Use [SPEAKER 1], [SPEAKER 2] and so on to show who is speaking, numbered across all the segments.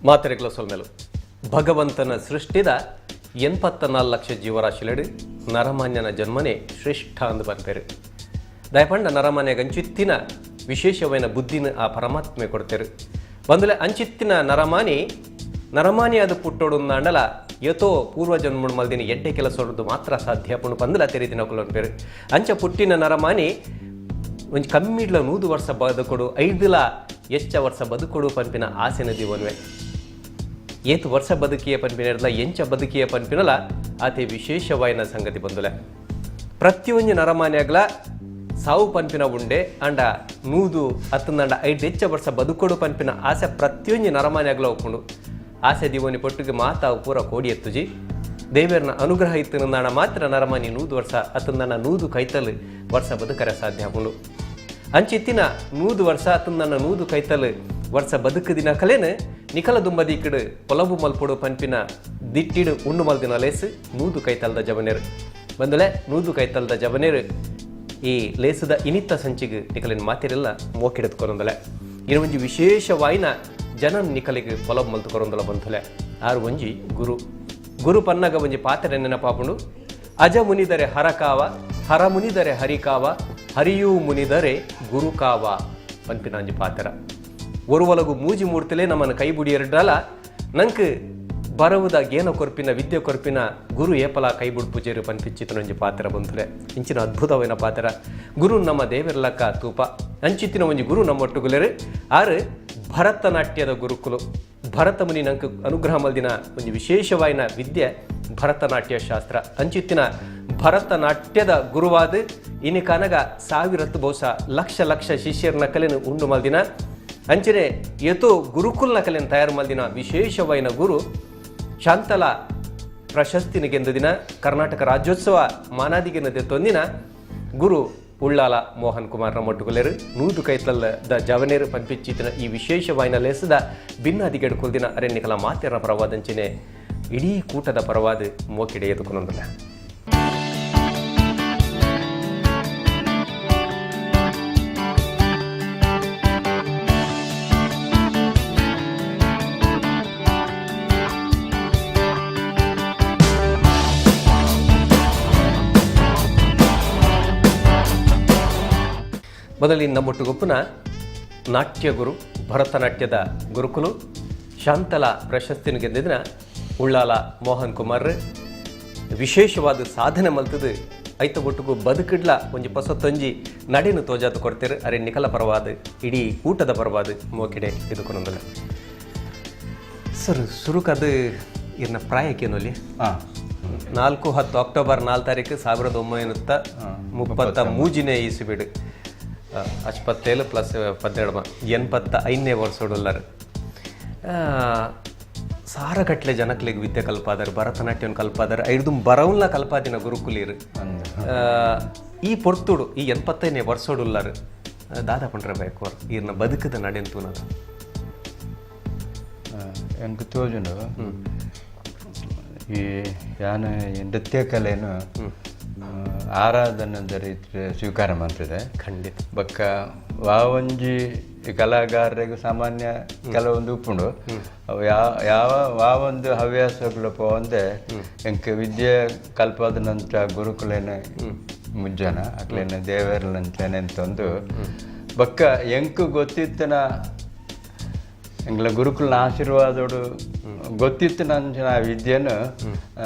[SPEAKER 1] ಮಾತೆರೆಗ್ಲ ಸೊಲ್ಮೆಲು. ಭಗವಂತನ ಸೃಷ್ಟಿದ 84 ಲಕ್ಷ ಜೀವರಾಶಿಲೆಡ್ ನರಮಾನ್ಯನ ಜನ್ಮನೇ ಶ್ರೇಷ್ಠ ಅಂದ್ ಪನ್ಪೆರ್. ದಯಪಂಡ ನರಮಾನ್ಯ ಅಂಚಿತ್ತಿನ ವಿಶೇಷವಾಯಿನ ಬುದ್ಧಿನ ಆ ಪರಮಾತ್ಮೆ ಕೊಡ್ತೇರು. ಬಂದುಲೆ ಅಂಚಿತ್ತಿನ ನರಮಾನಿ ನರಮಾನಿಯಾದ ಪುಟ್ಟೊಡುಂದಾಂಡಲ ಯಥೋ ಪೂರ್ವ ಜನ್ಮಡ್ ಮಲ್ದಿನ ಎಡ್ಡೆ ಕೆಲಸ ಮಾತ್ರ ಸಾಧ್ಯ ಪುಂಡು ಪಂದಲ ತೆರಿದಿನ ಪೇರು. ಅಂಚ ಪುಟ್ಟಿನ ನರಮಾನಿ ಒಂಜಿ ಕಮ್ಮಿಡ್ಲ 100 ವರ್ಷ ಬದುಕೊಡು, ಐದುಲ ಎಚ್ಚ ವರ್ಷ ಬದುಕೊಡು ಪನ್ಪಿನ ಆಸೆನ ದಿವನ್ವೆ. ಏತ್ ವರ್ಷ ಬದುಕಿಯ ಪನ್ಪಿನ, ಎಂಚ ಬದುಕಿಯ ಪನ್ಪಿನಲ ಆತೆ ವಿಶೇಷವಾಯಿನ ಸಂಗತಿ ಬಂದುಲೆ. ಪ್ರತಿಯೊಂಜಿ ನರಮಾನ್ಯಾಗ್ಲ ಸಾವು ಪನ್ಪಿನ ಉಂಡೆ. ಅಂಡ 100 ಅತ್ತಂದಂಡ ಐದು ಹೆಚ್ಚ ವರ್ಷ ಬದುಕೊಡು ಪನ್ಪಿನ ಆಸೆ ಪ್ರತಿಯೊಂಜಿ ನರಮಾನ್ಯಾಗ್ಲ ಉಪ್ಪುಂಡು. ಆಸೆ ದಿವೋನಿ ಪೊಟ್ಟಿಗೆ ಮಾತಾ ಪೂರ ಕೋಡಿ ಎತ್ತುಜಿ. ದೇವರನ ಅನುಗ್ರಹ ಇತ್ತು ಮಾತ್ರ ನರಮಾನಿ 100 ವರ್ಷ ಅತ್ತಂದನ 100 ಕೈತಲ್ ವರ್ಷ ಬದುಕರೆ ಸಾಧ್ಯ ಆಪುಂಡು. ಅಂಚಿತ್ತಿನ 100 ವರ್ಷ ಅತ್ತಂದನ 100 ಕೈತಲ್ ವರ್ಷ ಬದುಕು ದಿನ ಕಲೇನು ನಿಖಲ ದುಂಬದೀಕಡು ಪೊಲಬು ಮಲ್ಪೊಡು ಪನ್ಪಿನ ದಿಟ್ಟಿಡು ಉಂಡು ಮಲ್ದಿನ ಲೇಸ್ 100 ಕೈತಲ್ದ ಜವನೇರು. ಬಂದಲೆ 100 ಕೈತಲ್ದ ಜವನೇರು ಈ ಲೇಸದ ಇನಿತ್ತ ಸಂಚಿಗೆ ನಿಕಲಿನ ಮಾತಿರೆಲ್ಲ ಮೋಕಿಡದು ಕೊರೊಂದಲೆ. ಇನ್ನು ಒಂಜಿ ವಿಶೇಷವಾಯಿನ ಜನ ನಿಕಲಿಗೆ ಪೊಲಬು ಮಲ್ತು ಕೊರೊಂದಲ ಬಂಧುಲೆ. ಆರು ಒಂಜಿ ಗುರು. ಗುರು ಪನ್ನಗ ಒಂಜಿ ಪಾತ್ರೆ ನೆನಪಾಪುಂಡು. ಅಜ ಮುನಿದರೆ ಹರಕಾವ, ಹರ ಮುನಿದರೆ ಹರಿಕಾವ, ಹರಿಯೂ ಮುನಿದರೆ ಗುರುಕಾವ ಪನ್ಪಿನ ಒಂಜಿ ಪಾತ್ರ. ಒರುವಲಗು ಮೂಜಿ ಮೂರ್ತಿಲೇ ನಮ್ಮನ್ನು ಕೈ ಬುಡಿಯರಡಲ ನಂಕ್ ಬರವುದ ಗೇನ ಕೊರ್ಪಿನ, ವಿದ್ಯೆ ಕೊರ್ಪಿನ ಗುರು ಏಪಲ ಕೈ ಬುಡ್ಪುಜೇರು ಪನ್ಪಿಚ್ಚಿತನೊಂಜಿ ಪಾತ್ರ ಬಂಧುಲೆ. ಇಂಚಿನ ಅದ್ಭುತವಾದ ಪಾತ್ರ. ಗುರು ನಮ್ಮ ದೇವರಲಕ್ಕ ತೂಪ. ಅಂಚಿತ್ತಿನ ಒಂಜಿ ಗುರು ನಮ್ಮೊಟ್ಟುಗುಲೆರು. ಆರು ಭರತನಾಟ್ಯದ ಗುರುಕುಲು. ಭರತ ಮುನಿ ನಂಕ್ ಅನುಗ್ರಹ ಮಲ್ದಿನ ಒಂಜಿ ವಿಶೇಷವಾಯಿನ ವಿದ್ಯೆ ಭರತನಾಟ್ಯ ಶಾಸ್ತ್ರ. ಅಂಚಿತ್ತಿನ ಭರತನಾಟ್ಯದ ಗುರುವಾದ ಇನಿ ಕನಗ ಸಾವಿರತ್ತು ಬಹುಶಃ ಲಕ್ಷ ಲಕ್ಷ ಶಿಷ್ಯರ ಕಲೆನು ಉಂಡು ಮಲ್ದಿನ, ಅಂಚನೆ ಏತೋ ಗುರುಕುಲ್ನ ಕಲೆಯನ್ನು ತಯಾರು ಮಲ್ದಿನ ವಿಶೇಷವಾಯಿನ ಗುರು, ಶಾಂತಲ ಪ್ರಶಸ್ತಿನ ಗೆಂದ ದಿನ, ಕರ್ನಾಟಕ ರಾಜ್ಯೋತ್ಸವ ಮಾನಾದಿಗೆ ತೊಂದಿನ ಗುರು ಉಳ್ಳಾಲ ಮೋಹನ್ ಕುಮಾರ್ ನಮ್ಮೊಟ್ಟುಗುಲೆರು. 100 ಕೈತಲ್ the ಜವನೇರು ಪನ್ಪಿಚ್ಚಿತಿನ ಈ ವಿಶೇಷವಾಯಿನ ಲೇಸದ ಭಿನ್ನಾದಿಗೆಡು ಕುಲ್ದಿನ ಅರೆನ್ನಿಕಲ ಮಾತೆರ ಪರವಾದಂಚಿನೆ ಇಡೀ ಕೂಟದ ಪರವಾದ ಮೋಕಿಡೆ ಎದುಕೊನೊಂದುಲ್ಲ. ಮೊದಲಿನ ನಮ್ಮೊಟ್ಟುಗೊಪ್ಪುನ ನಾಟ್ಯ ಗುರು, ಭರತನಾಟ್ಯದ ಗುರುಕುಲು, ಶಾಂತಲಾ ಪ್ರಶಸ್ತಿನ ಗೆದ್ದಿನ ಉಳ್ಳಾಲ ಮೋಹನ್ ಕುಮಾರ್. ವಿಶೇಷವಾದ ಸಾಧನೆ ಮಲ್ತದು ಐತ ಒಟ್ಟುಗು ಬದುಕಿಡ್ಲ ಒಂಜಿ ಪೊಸತ್ತೊಂಜಿ ನಡೆನು ತೋಜಾತು ಕೊಡ್ತೇರು. ಅರೆ ನಿಕಲ ಪರವಾದ, ಇಡೀ ಕೂಟದ ಪರವಾದ ಮೋಕಿಡೆ ಎದುಕೊನೊಂದುಲ್ಲ. ಸರ್, ಸುರುಕದು ಇರ್ನ ಪ್ರಾಯಕ್ಕೇನೊಲಿ? 4/10, ಅಕ್ಟೋಬರ್ 4 ತಾರೀಕು 1933ನೇ ಇಸುಬಿಡು. ಅಚ್ಪತ್ತೇಳು ಪ್ಲಸ್ 12 85ನೇ ವರ್ಷಡುಲ್ಲರು. ಸಾರಗಟ್ಲೆ ಜನಕ್ಲೆಗ್ ವಿದ್ಯೆ ಕಲ್ಪಾದರು, ಭರತನಾಟ್ಯವನ್ನು ಕಲ್ಪಾದರು, ಐದು ಬರವುಲ್ನ ಕಲ್ಪಾದಿನ ಗುರುಕುಲೀರು. ಈ ಪೊರ್ತುಡು ಈ 85ನೇ ವರ್ಷಡುಲ್ಲರು. ದಾದಾ ಪಂಡ್ರೆ ಬೇಕು ಈರ್ನ ಬದುಕದ ನಡೆಂತೂನದ?
[SPEAKER 2] ಎಂಕ್ ತೋಜುಂಡು, ಈ ಯಾನ ಈ ನೃತ್ಯ ಕಲೆನು ಆರಾಧನದ ರೀತಿ ಸ್ವೀಕಾರ ಮಾಡ್ತದೆ. ಬೊಕ್ಕ ವಾವಂಜಿ ಈ ಕಲಾಗಾರರಿಗೆ ಸಾಮಾನ್ಯ ಕೆಲವೊಂದು ಉಪ್ಪುಂಡು. ಅವು ಯಾವ ಯಾವ ವಾವೊಂದು ಹವ್ಯಾಸಗಳು ಪೋವಂದೆ ಎಂಕ್ ವಿದ್ಯೆ ಕಲ್ಪಾದನಂತ ಗುರುಕುಲೇನ ಮುಜ್ಜನ ಅಕ್ಲೇನ ದೇವರ್ಲಂಚನೆ ಅಂತಂದು. ಬೊಕ್ಕ ಎಂಕ್ ಗೊತ್ತಿತ್ತನ ಎಂಗ್ಲ ಗುರುಕುಲ್ನ ಆಶೀರ್ವಾದೋಡು ಗೊತ್ತಿತ್ತು ನಂಚಿನ ವಿದ್ಯೆನು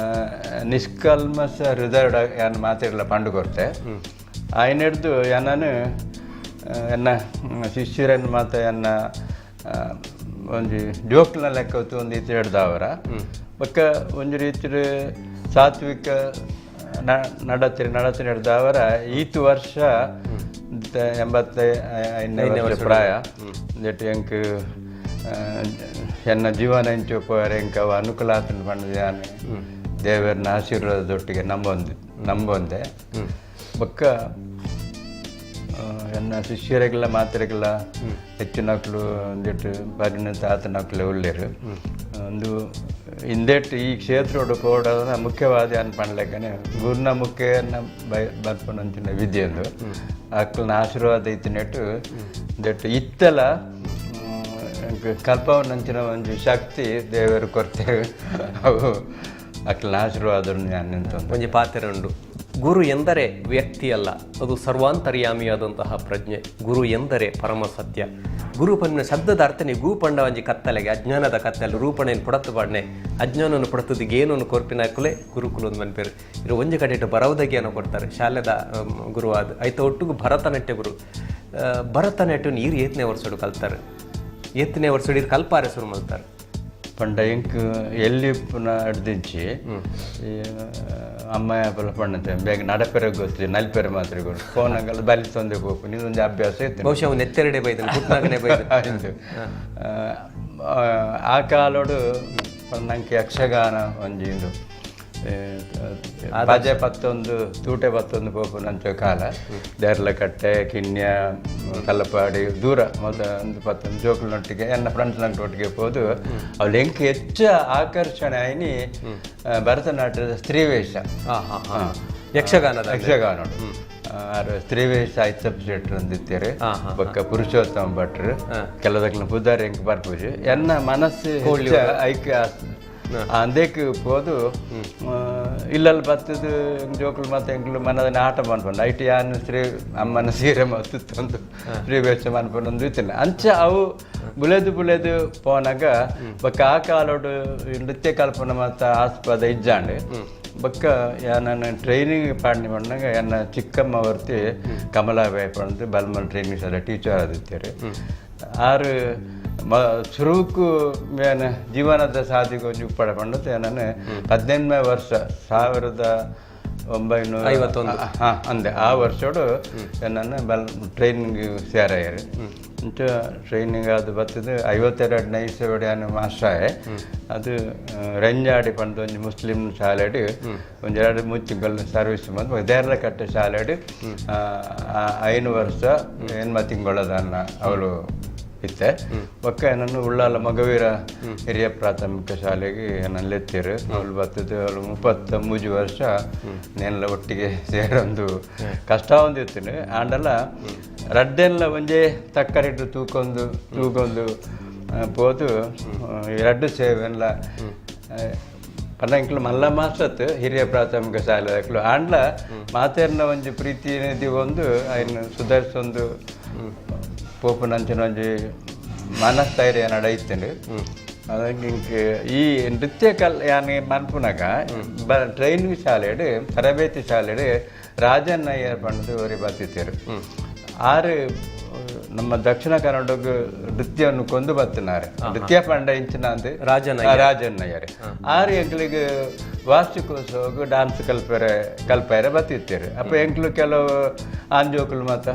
[SPEAKER 2] ನಿಷ್ಕಲ್ಮಶ ಹೃದಯ ಯಾನ್ ಮಾತಿರ್ಲ ಪಂಡು ಕೊರ್ತೆ. ಆಯ್ನೆಡ್ದು ಯಾನನು ಎನ್ನ ಶಿಷ್ಯರನ್ನು ಮಾತ ಎನ್ನ ಒಂಜಿ ಜೋಕ್ಲ ಲೆಕ್ಕ ಒಂದು ಇತ್ತು ಹಿಡ್ದವರ. ಬೊಕ್ಕ ಒಂಜಿ ರೀತಿ ಸಾತ್ವಿಕ ನಡತಿರಿ ನಡತಿ ಹಿಡ್ದವರ. ಈತು ವರ್ಷ 85ನೇ ವರ್ಷ ಪ್ರಾಯ ಒಂದೆಟ್ಟು ಎಂಕ್ ಎನ್ನ ಜೀವನ ಇಂಚು ಪೋಯರೆ ಎಂಕ್ ಅವು ಅನುಕೂಲ ಆತುಂಡು ಪಂಡುದು ಯಾನ್ ದೇವರನ್ನ ಆಶೀರ್ವಾದದೊಟ್ಟಿಗೆ ನಂಬೊಂದು ನಂಬೊಂದೆ. ಬೊಕ್ಕ ಎನ್ನ ಶಿಷ್ಯರಿಗೆಲ್ಲ ಮಾತೆರೆಗೆಲ್ಲ ಹೆಚ್ಚಿನಕ್ಲು ಒಂದಿಟ್ಟು ಪರಿಣತ ಆತನಕ್ಲು ಉಲ್ಲೆರ್. ಒಂದು ಇಂದೆಟ್ ಈ ಕ್ಷೇತ್ರಡು ಪೋಡದ ಮುಖ್ಯವಾದ ಅನ್ ಪನ್ಲೆಕ್ಕನೆ ಗುರುನ ಮುಖ್ಯನ ಬೈ ಬರ್ಪುನಂಚಿನ ವಿದ್ಯೆಂದು ಅಕ್ಲ್ನ ಆಶೀರ್ವಾದ ಇತ್ತಿನೆಟ್ಟು ಇಂದೆಟ್ ಇತ್ತಲ. ಎಂಕ್ ಕಲ್ಪವನಂಚಿನ ಒಂಜಿ ಶಕ್ತಿ ದೇವರು ಕೊರ್ತೇವೆ, ಅವು ಅಕ್ಲ ಆಶೀರ್ವಾದ ನಿಂತೊಂದು.
[SPEAKER 1] ಒಂಜಿ ಪಾತೆರ ಉಂಡು, ಗುರು ಎಂದರೆ ವ್ಯಕ್ತಿಯಲ್ಲ, ಅದು ಸರ್ವಾಂತರ್ಯಾಮಿಯಾದಂತಹ ಪ್ರಜ್ಞೆ. ಗುರು ಎಂದರೆ ಪರಮ ಸತ್ಯ. ಗುರು ಪನ್ನ ಶಬ್ದದ ಅರ್ಥನೇ ಗು ಪಂಡ ಒಂಜಿ ಕತ್ತಲೆಗೆ, ಅಜ್ಞಾನದ ಕತ್ತಲೆ ರೂಪಣೆಯನ್ನು ಪುಡತ್ತು ಪಾಡ್ನೆ, ಅಜ್ಞಾನವನ್ನು ಪುಡತದ ಏನನ್ನು ಕೊರ್ಪಿನ ಕುಲೆ ಗುರುಕುಲ ಒಂದು ಮನ್ಪೇರು. ಇರು ಒಂಜಿ ಕಡೆಟು ಬರವುದ ಜ್ಞಾನ ಕೊಡ್ತಾರೆ ಶಾಲೆದ ಗುರುವಾದ ಐತ ಒಟ್ಟುಗು ಭರತನಾಟ್ಯ ಗುರು. ಭರತನಾಟ್ಯ ನೀರು ಏತನೇ ವರ್ಷಡು ಕಲ್ತಾರೆ, ಏತನೇ ವರ್ಷಡು ಇರು ಕಲ್ಪಾರೆ ಶುರು ಮಲ್ತಾರೆ?
[SPEAKER 2] ಪಂಡ ಎಂಕ್ ಎಲ್ಲಿ ಪುನ ಹಿಡ್ದಿಂಚಿ ಈ ಅಮ್ಮ ಪಲ ಪಣ್ಣತೆ ಬೇಗ ನಡಪೆರೆ ಗೊತ್ತಿಲ್ಲ, ನಲ್ಪೆರೆ ಮಾತ್ರ ಗೊತ್ತು, ಫೋನ್ ಅಂಗಲ್ಲ ಬಲಿ ತೊಂದೆ ಪೋಪು ಇದೊಂದು ಅಭ್ಯಾಸ ಇತ್ತು.
[SPEAKER 1] ಬಹುಶಃ ಅವನು ಎತ್ತೆರಡೆ ಬೈದನು, ಪುಟ್ನಾಗನೇ ಬೈದನು.
[SPEAKER 2] ಆಯ್ತು. ಆ, ಆ ಕಾಲೋಡು ನಂಗೆ ಯಕ್ಷಗಾನ ಒಂಜಿ ಇಂದು ಬಾಜೆ ಪತ್ತೊಂದು ತೂಟೆ ಪತ್ತೊಂದು ಪೋಪು ನಂಚ ಕಾಲ, ದೇರ್ಲಕಟ್ಟೆ ಕಿನ್ಯ ಕಲ್ಲಪಾಡಿ ದೂರ ಮೊದ ಒಂದು ಪತ್ತೊಂದು ಜೋಕುಲನೊಟ್ಟಿಗೆ ಎನ್ನ ಫ್ರೆಂಡ್ಸ್ನೊಟ್ಟಿಗೆ ಒಟ್ಟಿಗೆ ಪೋದು ಅವಳು ಎಂಕ್ ಹೆಚ್ಚು ಆಕರ್ಷಣೆ ಆಯ್ನಿ ಭರತನಾಟ್ಯದ ಸ್ತ್ರೀವೇಷ.
[SPEAKER 1] ಹಾ ಹಾ ಹಾ ಯಕ್ಷಗಾನದ
[SPEAKER 2] ಯಕ್ಷಗಾನೋಡು ಆರು ಸ್ತ್ರೀವೇಷ ಐತಪ್ ಶೆಟ್ರು ಅಂದಿತ್ತಾರೆ, ಬೊಕ್ಕ ಪುರುಷೋತ್ತಮ ಭಟ್ರು, ಕೆಲದಕ್ಲ ಪುದಾರ್ ಎಂಕ್ ಬರ್ಪುಜಿ. ಎನ್ನ ಮನಸ್ಸು ಹೆಚ್ಚ ಐಕ್ ಅಂದೇಕ್ ಪೋದು ಇಲ್ಲಲ್ಲಿ ಬತ್ತದು ಜೋಕುಲು ಮತ್ತೆ ಎಂಕ್ಲು ಮನದ ಆಟ ಮನ್ಪಂಡು ಐಟ್ ಯಾನ್ ಸ್ತ್ರೀ ಅಮ್ಮನ ಸೀರೆ ಮತ್ತು ತಂದು ಸ್ತ್ರೀವೇಷ ಮನ್ಪಂಡು ಇತ್ತಿಲ್ಲ. ಅಂಚ ಅವು ಬುಲೆದು ಬುಲೆದು ಪೋನಾಗ ಬೊಕ್ಕ ಆ ಕಾಲೋಡು ಈ ನೃತ್ಯ ಕಲ್ಪನೆ ಮತ್ತು ಆಸ್ಪದ ಇಜ್ಜಾಂಡ್. ಬೊಕ್ಕ ನಾನು ಟ್ರೈನಿಂಗ್ ಪಾಡ್ನಿ ಪಂಡಾಗ ಎನ್ನ ಚಿಕ್ಕಮ್ಮ ವರ್ತಿ ಕಮಲಾಬಾಯಿ ಪಂದು ಬಲ್ಮನ್ ಟ್ರೈನಿಂಗ್ ಶಾಲೆ ಟೀಚರ್ ಆದಿತ್ತಾರೆ. ಆರು ಮ ಸುರುಕು ಏನ ಜೀವನದ ಸಾಧಿಗೆ ಒಂಜಿ ಉಪ್ಪಡ ಪಂಡತೆ ನಾನು 18ನೇ ವರ್ಷ 1951
[SPEAKER 1] 51.
[SPEAKER 2] ಹಾಂ ಅಂದೆ ಆ ವರ್ಷೋಡು ನನ್ನ ಬಲ್ ಟ್ರೈನಿಂಗ್ ಸೇರಾಯರು. ಅಂಚ ಟ್ರೈನಿಂಗ್ ಅದು ಬರ್ತದೆ 52ನೇ ಇಸವಿಡ್ ಯಾನು ಮಾಸ್ಟ್ರಾಯೆ. ಅದು ರಂಜಾಡಿ ಪಂಡ ಒಂಜಿ ಮುಸ್ಲಿಂ ಶಾಲೆಡ್ ಒಂಜಿ ಎರಡು ಮೂರು ತಿಂಗಳು ಸರ್ವಿಸ್ ಬಂದು ದೇರ್ಲಕಟ್ಟೆ ಶಾಲೆಡ್ 5 ವರ್ಷ ಎನ್ಮ ತಿಂಗಳದನ್ನ ಅವಳು ಇತ್ತೆ. ಬೊಕ್ಕ ನನ್ನ ಉಳ್ಳಾಲ ಮಗವೀರ ಹಿರಿಯ ಪ್ರಾಥಮಿಕ ಶಾಲೆಗೆ ನನ್ನ ಎತ್ತಿರು. ಅವಳು ಬರ್ತದೆ ಅವಳು 33 ವರ್ಷ ನೆಲ್ಲ ಒಟ್ಟಿಗೆ ಸೇರೊಂದು ಕಷ್ಟ ಒಂದು ಇತ್ತು. ಆಂಡಲ ರಡ್ಡೆಲ್ಲ ಒಂಜೇ ತಕ್ಕರಿಟ್ಟು ತೂಕೊಂದು ತೂಕೊಂದು ಪೋದು ಎರಡು ಸೇವೆಲ್ಲ ಪಂಡ ಎಂಕ್ಲು ಮಲ್ಲ ಮಾಸ್ಟತ್ ಹಿರಿಯ ಪ್ರಾಥಮಿಕ ಶಾಲೆ ಅಕ್ಲು. ಆಂಡ್ಲ ಮಾತೇರ್ನ ಒಂಜಿ ಪ್ರೀತಿ ಒಂದು ಐನ್ ಸುಧಾರಿಸೊಂದು ಪೋಪುನಂಚಿನ ಒಂಜಿ ಮನಸ್ಥೈರ್ಯ ನಡೈತೇನೆ. ಅದಕ್ಕೆ ಇಂಕ್ ಈ ನೃತ್ಯ ಕಲ್ ಯಾನ್ ಮನ್ಪುನಗ ಬ ಟ್ರೈನಿಂಗ್ ಶಾಲೆಡ್ ತರಬೇತಿ ಶಾಲೆಡ್ ರಾಜಣ್ಣಯ್ಯರ್ ಪಂಡ್ದು ಒರಿ ಬತ್ತಿತ್ತೇರು. ಆರು ನಮ್ಮ ದಕ್ಷಿಣ ಕನ್ನಡಗ್ ನೃತ್ಯವನ್ನು ಕೊಂದು ಬತ್ತಿನಾರೆ. ನೃತ್ಯ ಪಂಡ ಇಂಚಿನ ಅಂದ್
[SPEAKER 1] ರಾಜನ್
[SPEAKER 2] ರಾಜಣ್ಣಯ್ಯರ್. ಆರು ಎಂಕ್ಲಿಗ್ ವಾರ್ಷಿಕೋತ್ಸವಕ್ಕೆ ಡಾನ್ಸ್ ಕಲ್ಪೆರೆ ಕಲ್ಪೆರೆ ಬತ್ತಿತ್ತೇರು. ಅಪ್ಪ ಎಂಕ್ಲು ಕೆಲವು ಆಂಜೋಕುಲು ಮಾತ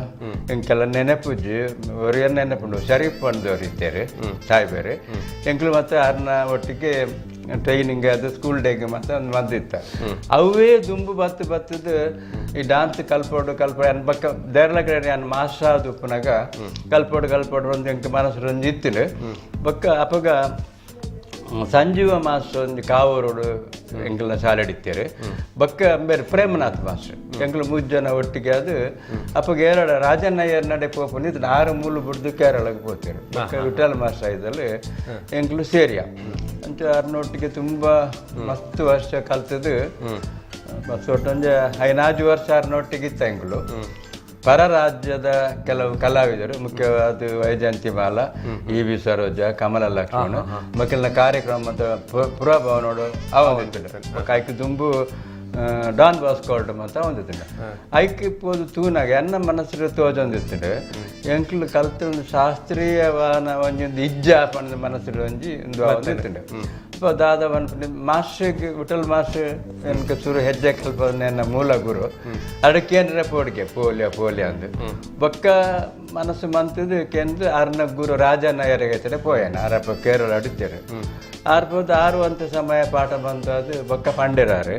[SPEAKER 2] ಎಂಕೆಲ್ಲ ನೆನಪುಜ್ಜಿ, ಒರಿಯ ನೆನಪುಂಡು, ಶರೀಫ್ ಪಂಡದವ್ರು ಇತ್ತೇರು ಸಾಯ್ಬೇರು. ಎಂಕ್ಲು ಮತ್ತೆ ಆರ್ನ ಒಟ್ಟಿಗೆ ಟ್ರೈನಿಂಗ್ ಅದು ಸ್ಕೂಲ್ ಡೇಗೆ ಮತ್ತೆ ಒಂದು ಮದ್ದಿತ್ತ. ಅವೇ ದುಂಬು ಬತ್ತು ಬತ್ತದು ಈ ಡಾನ್ಸ್ ಕಲ್ಪೋಡು ಕಲ್ಪ ಅನ್ ಬಕ್ಕ ದೇರ್ಲ ಕಡೆ ಅನ್ ಮಾಸ್ಟರ್ ಆದ್ ಉಪ್ಪುನಗ ಕಲ್ಪೋಡು ಕಲ್ಪೋಡು ಒಂದು ಎಂಕ್ ಮನಸ್ಸು ಒಂಜಿ ಇತ್ತಿನ. ಬೊಕ್ಕ ಅಪಗ ಸಂಜೀವ ಮಾಸ್ಟರ್ ಒಂಜಿ ಕಾವೂರೋಡು ಎಂಕಲ್ನ ಶಾಲೆ ಇತ್ತೇರು. ಬೊಕ್ಕ ಅಂಬೇರ್ ಪ್ರೇಮನಾಥ್ ಮಾಸ್ಟರ್ ಎಂಕಲ್ ಮೂರು ಜನ ಒಟ್ಟಿಗೆ ಅದು ಅಪ್ಪಗ ಏರಡ ರಾಜಣ್ಣಯ್ಯರ್ ನಡೆ ಪೋಪುನಿ ಆರು ಮೂಲು ಬಿಡ್ದು ಕೇರಳಕ್ಕೆ ಪೋತೇರು. ಬೊಕ್ಕ ವಿಠಲ್ ಮಾಸ್ಟರ್ ಇದ್ದಲ್ಲಿ ಎಂಕಲು ಸೇರಿಯ ಅಂಚ ಆರ್ನೊಟ್ಟಿಗೆ ತುಂಬ ಮಸ್ತ್ ವರ್ಷ ಕಲ್ತದ್ದು. ಮಸ್ತ್ ಒಟ್ಟು ಒಂಜಿ ಐನಾಜು ವರ್ಷ ಆರ್ನೊಟ್ಟಿಗೆ ಇತ್ತ ಎಂಕಲು. ಪರ ರಾಜ್ಯದ ಕೆಲವು ಕಲಾವಿದರು, ಮುಖ್ಯವಾದ ವೈಜಯಂತಿ ಮಾಲ, ಇ ವಿ ಸರೋಜ, ಕಮಲ ಲಕ್ಷ್ಮಣ ಮಕ್ಕಳ ಕಾರ್ಯಕ್ರಮ ಮತ್ತು ಪುರಭವನೋಡು ಅವಂದಿತ್ತು. ಐಕ್ ದುಂಬು ಡಾನ್ ಬಾಸ್ಕೋಲ್ಡ್ ಅಂತ ಒಂದಿತ್ತು. ಐಕ್ ಇಪ್ಪೋದು ತೂನಾಗ ಎನ್ನ ಮನಸ್ಸು ತೋಜೊಂದಿತ್ತು ಎಂಕ್ಲು ಕಲ್ತ ಒಂದು ಶಾಸ್ತ್ರೀಯವಾನ ಒಂಜೊಂದು ಇಜ್ಜ ಪಂಡ ಮನಸ್ಸು ಒಂಜಿ ಒಂದು ಒಂದಿತ್ತು. ಅಪ್ಪ ದಾದ ಪನ್ಪುಂಡು ಮಾಸ್ಟರ್ಗೆ ವಿಠಲ್ ಮಾಸ್ಟರ್ ಎನ್ಕ ಸುರು ಹೆಜ್ಜೆ ಕಲ್ಪ ನನ್ನ ಮೂಲ ಗುರು ಅಡ ಕೇಂದ್ರ ಪೋಡಿಗೆ ಪೋಲಿಯ ಪೋಲಿಯ ಅಂದು. ಬೊಕ್ಕ ಮನಸ್ಸು ಮಂತದ್ದು ಕೇಂದ್ರ ಅರ್ನ ಗುರು ರಾಜನಾಯರಿಗೆ ಪೋಯನ ಆರಪ್ಪ ಕೇರಳ ಅಡಿತೇರು. ಆರ್ ಪೋದು ಆರು ಅಂತ ಸಮಯ ಪಾಠ ಬಂತು. ಅದು ಬೊಕ್ಕ ಪಂಡಿರಾರು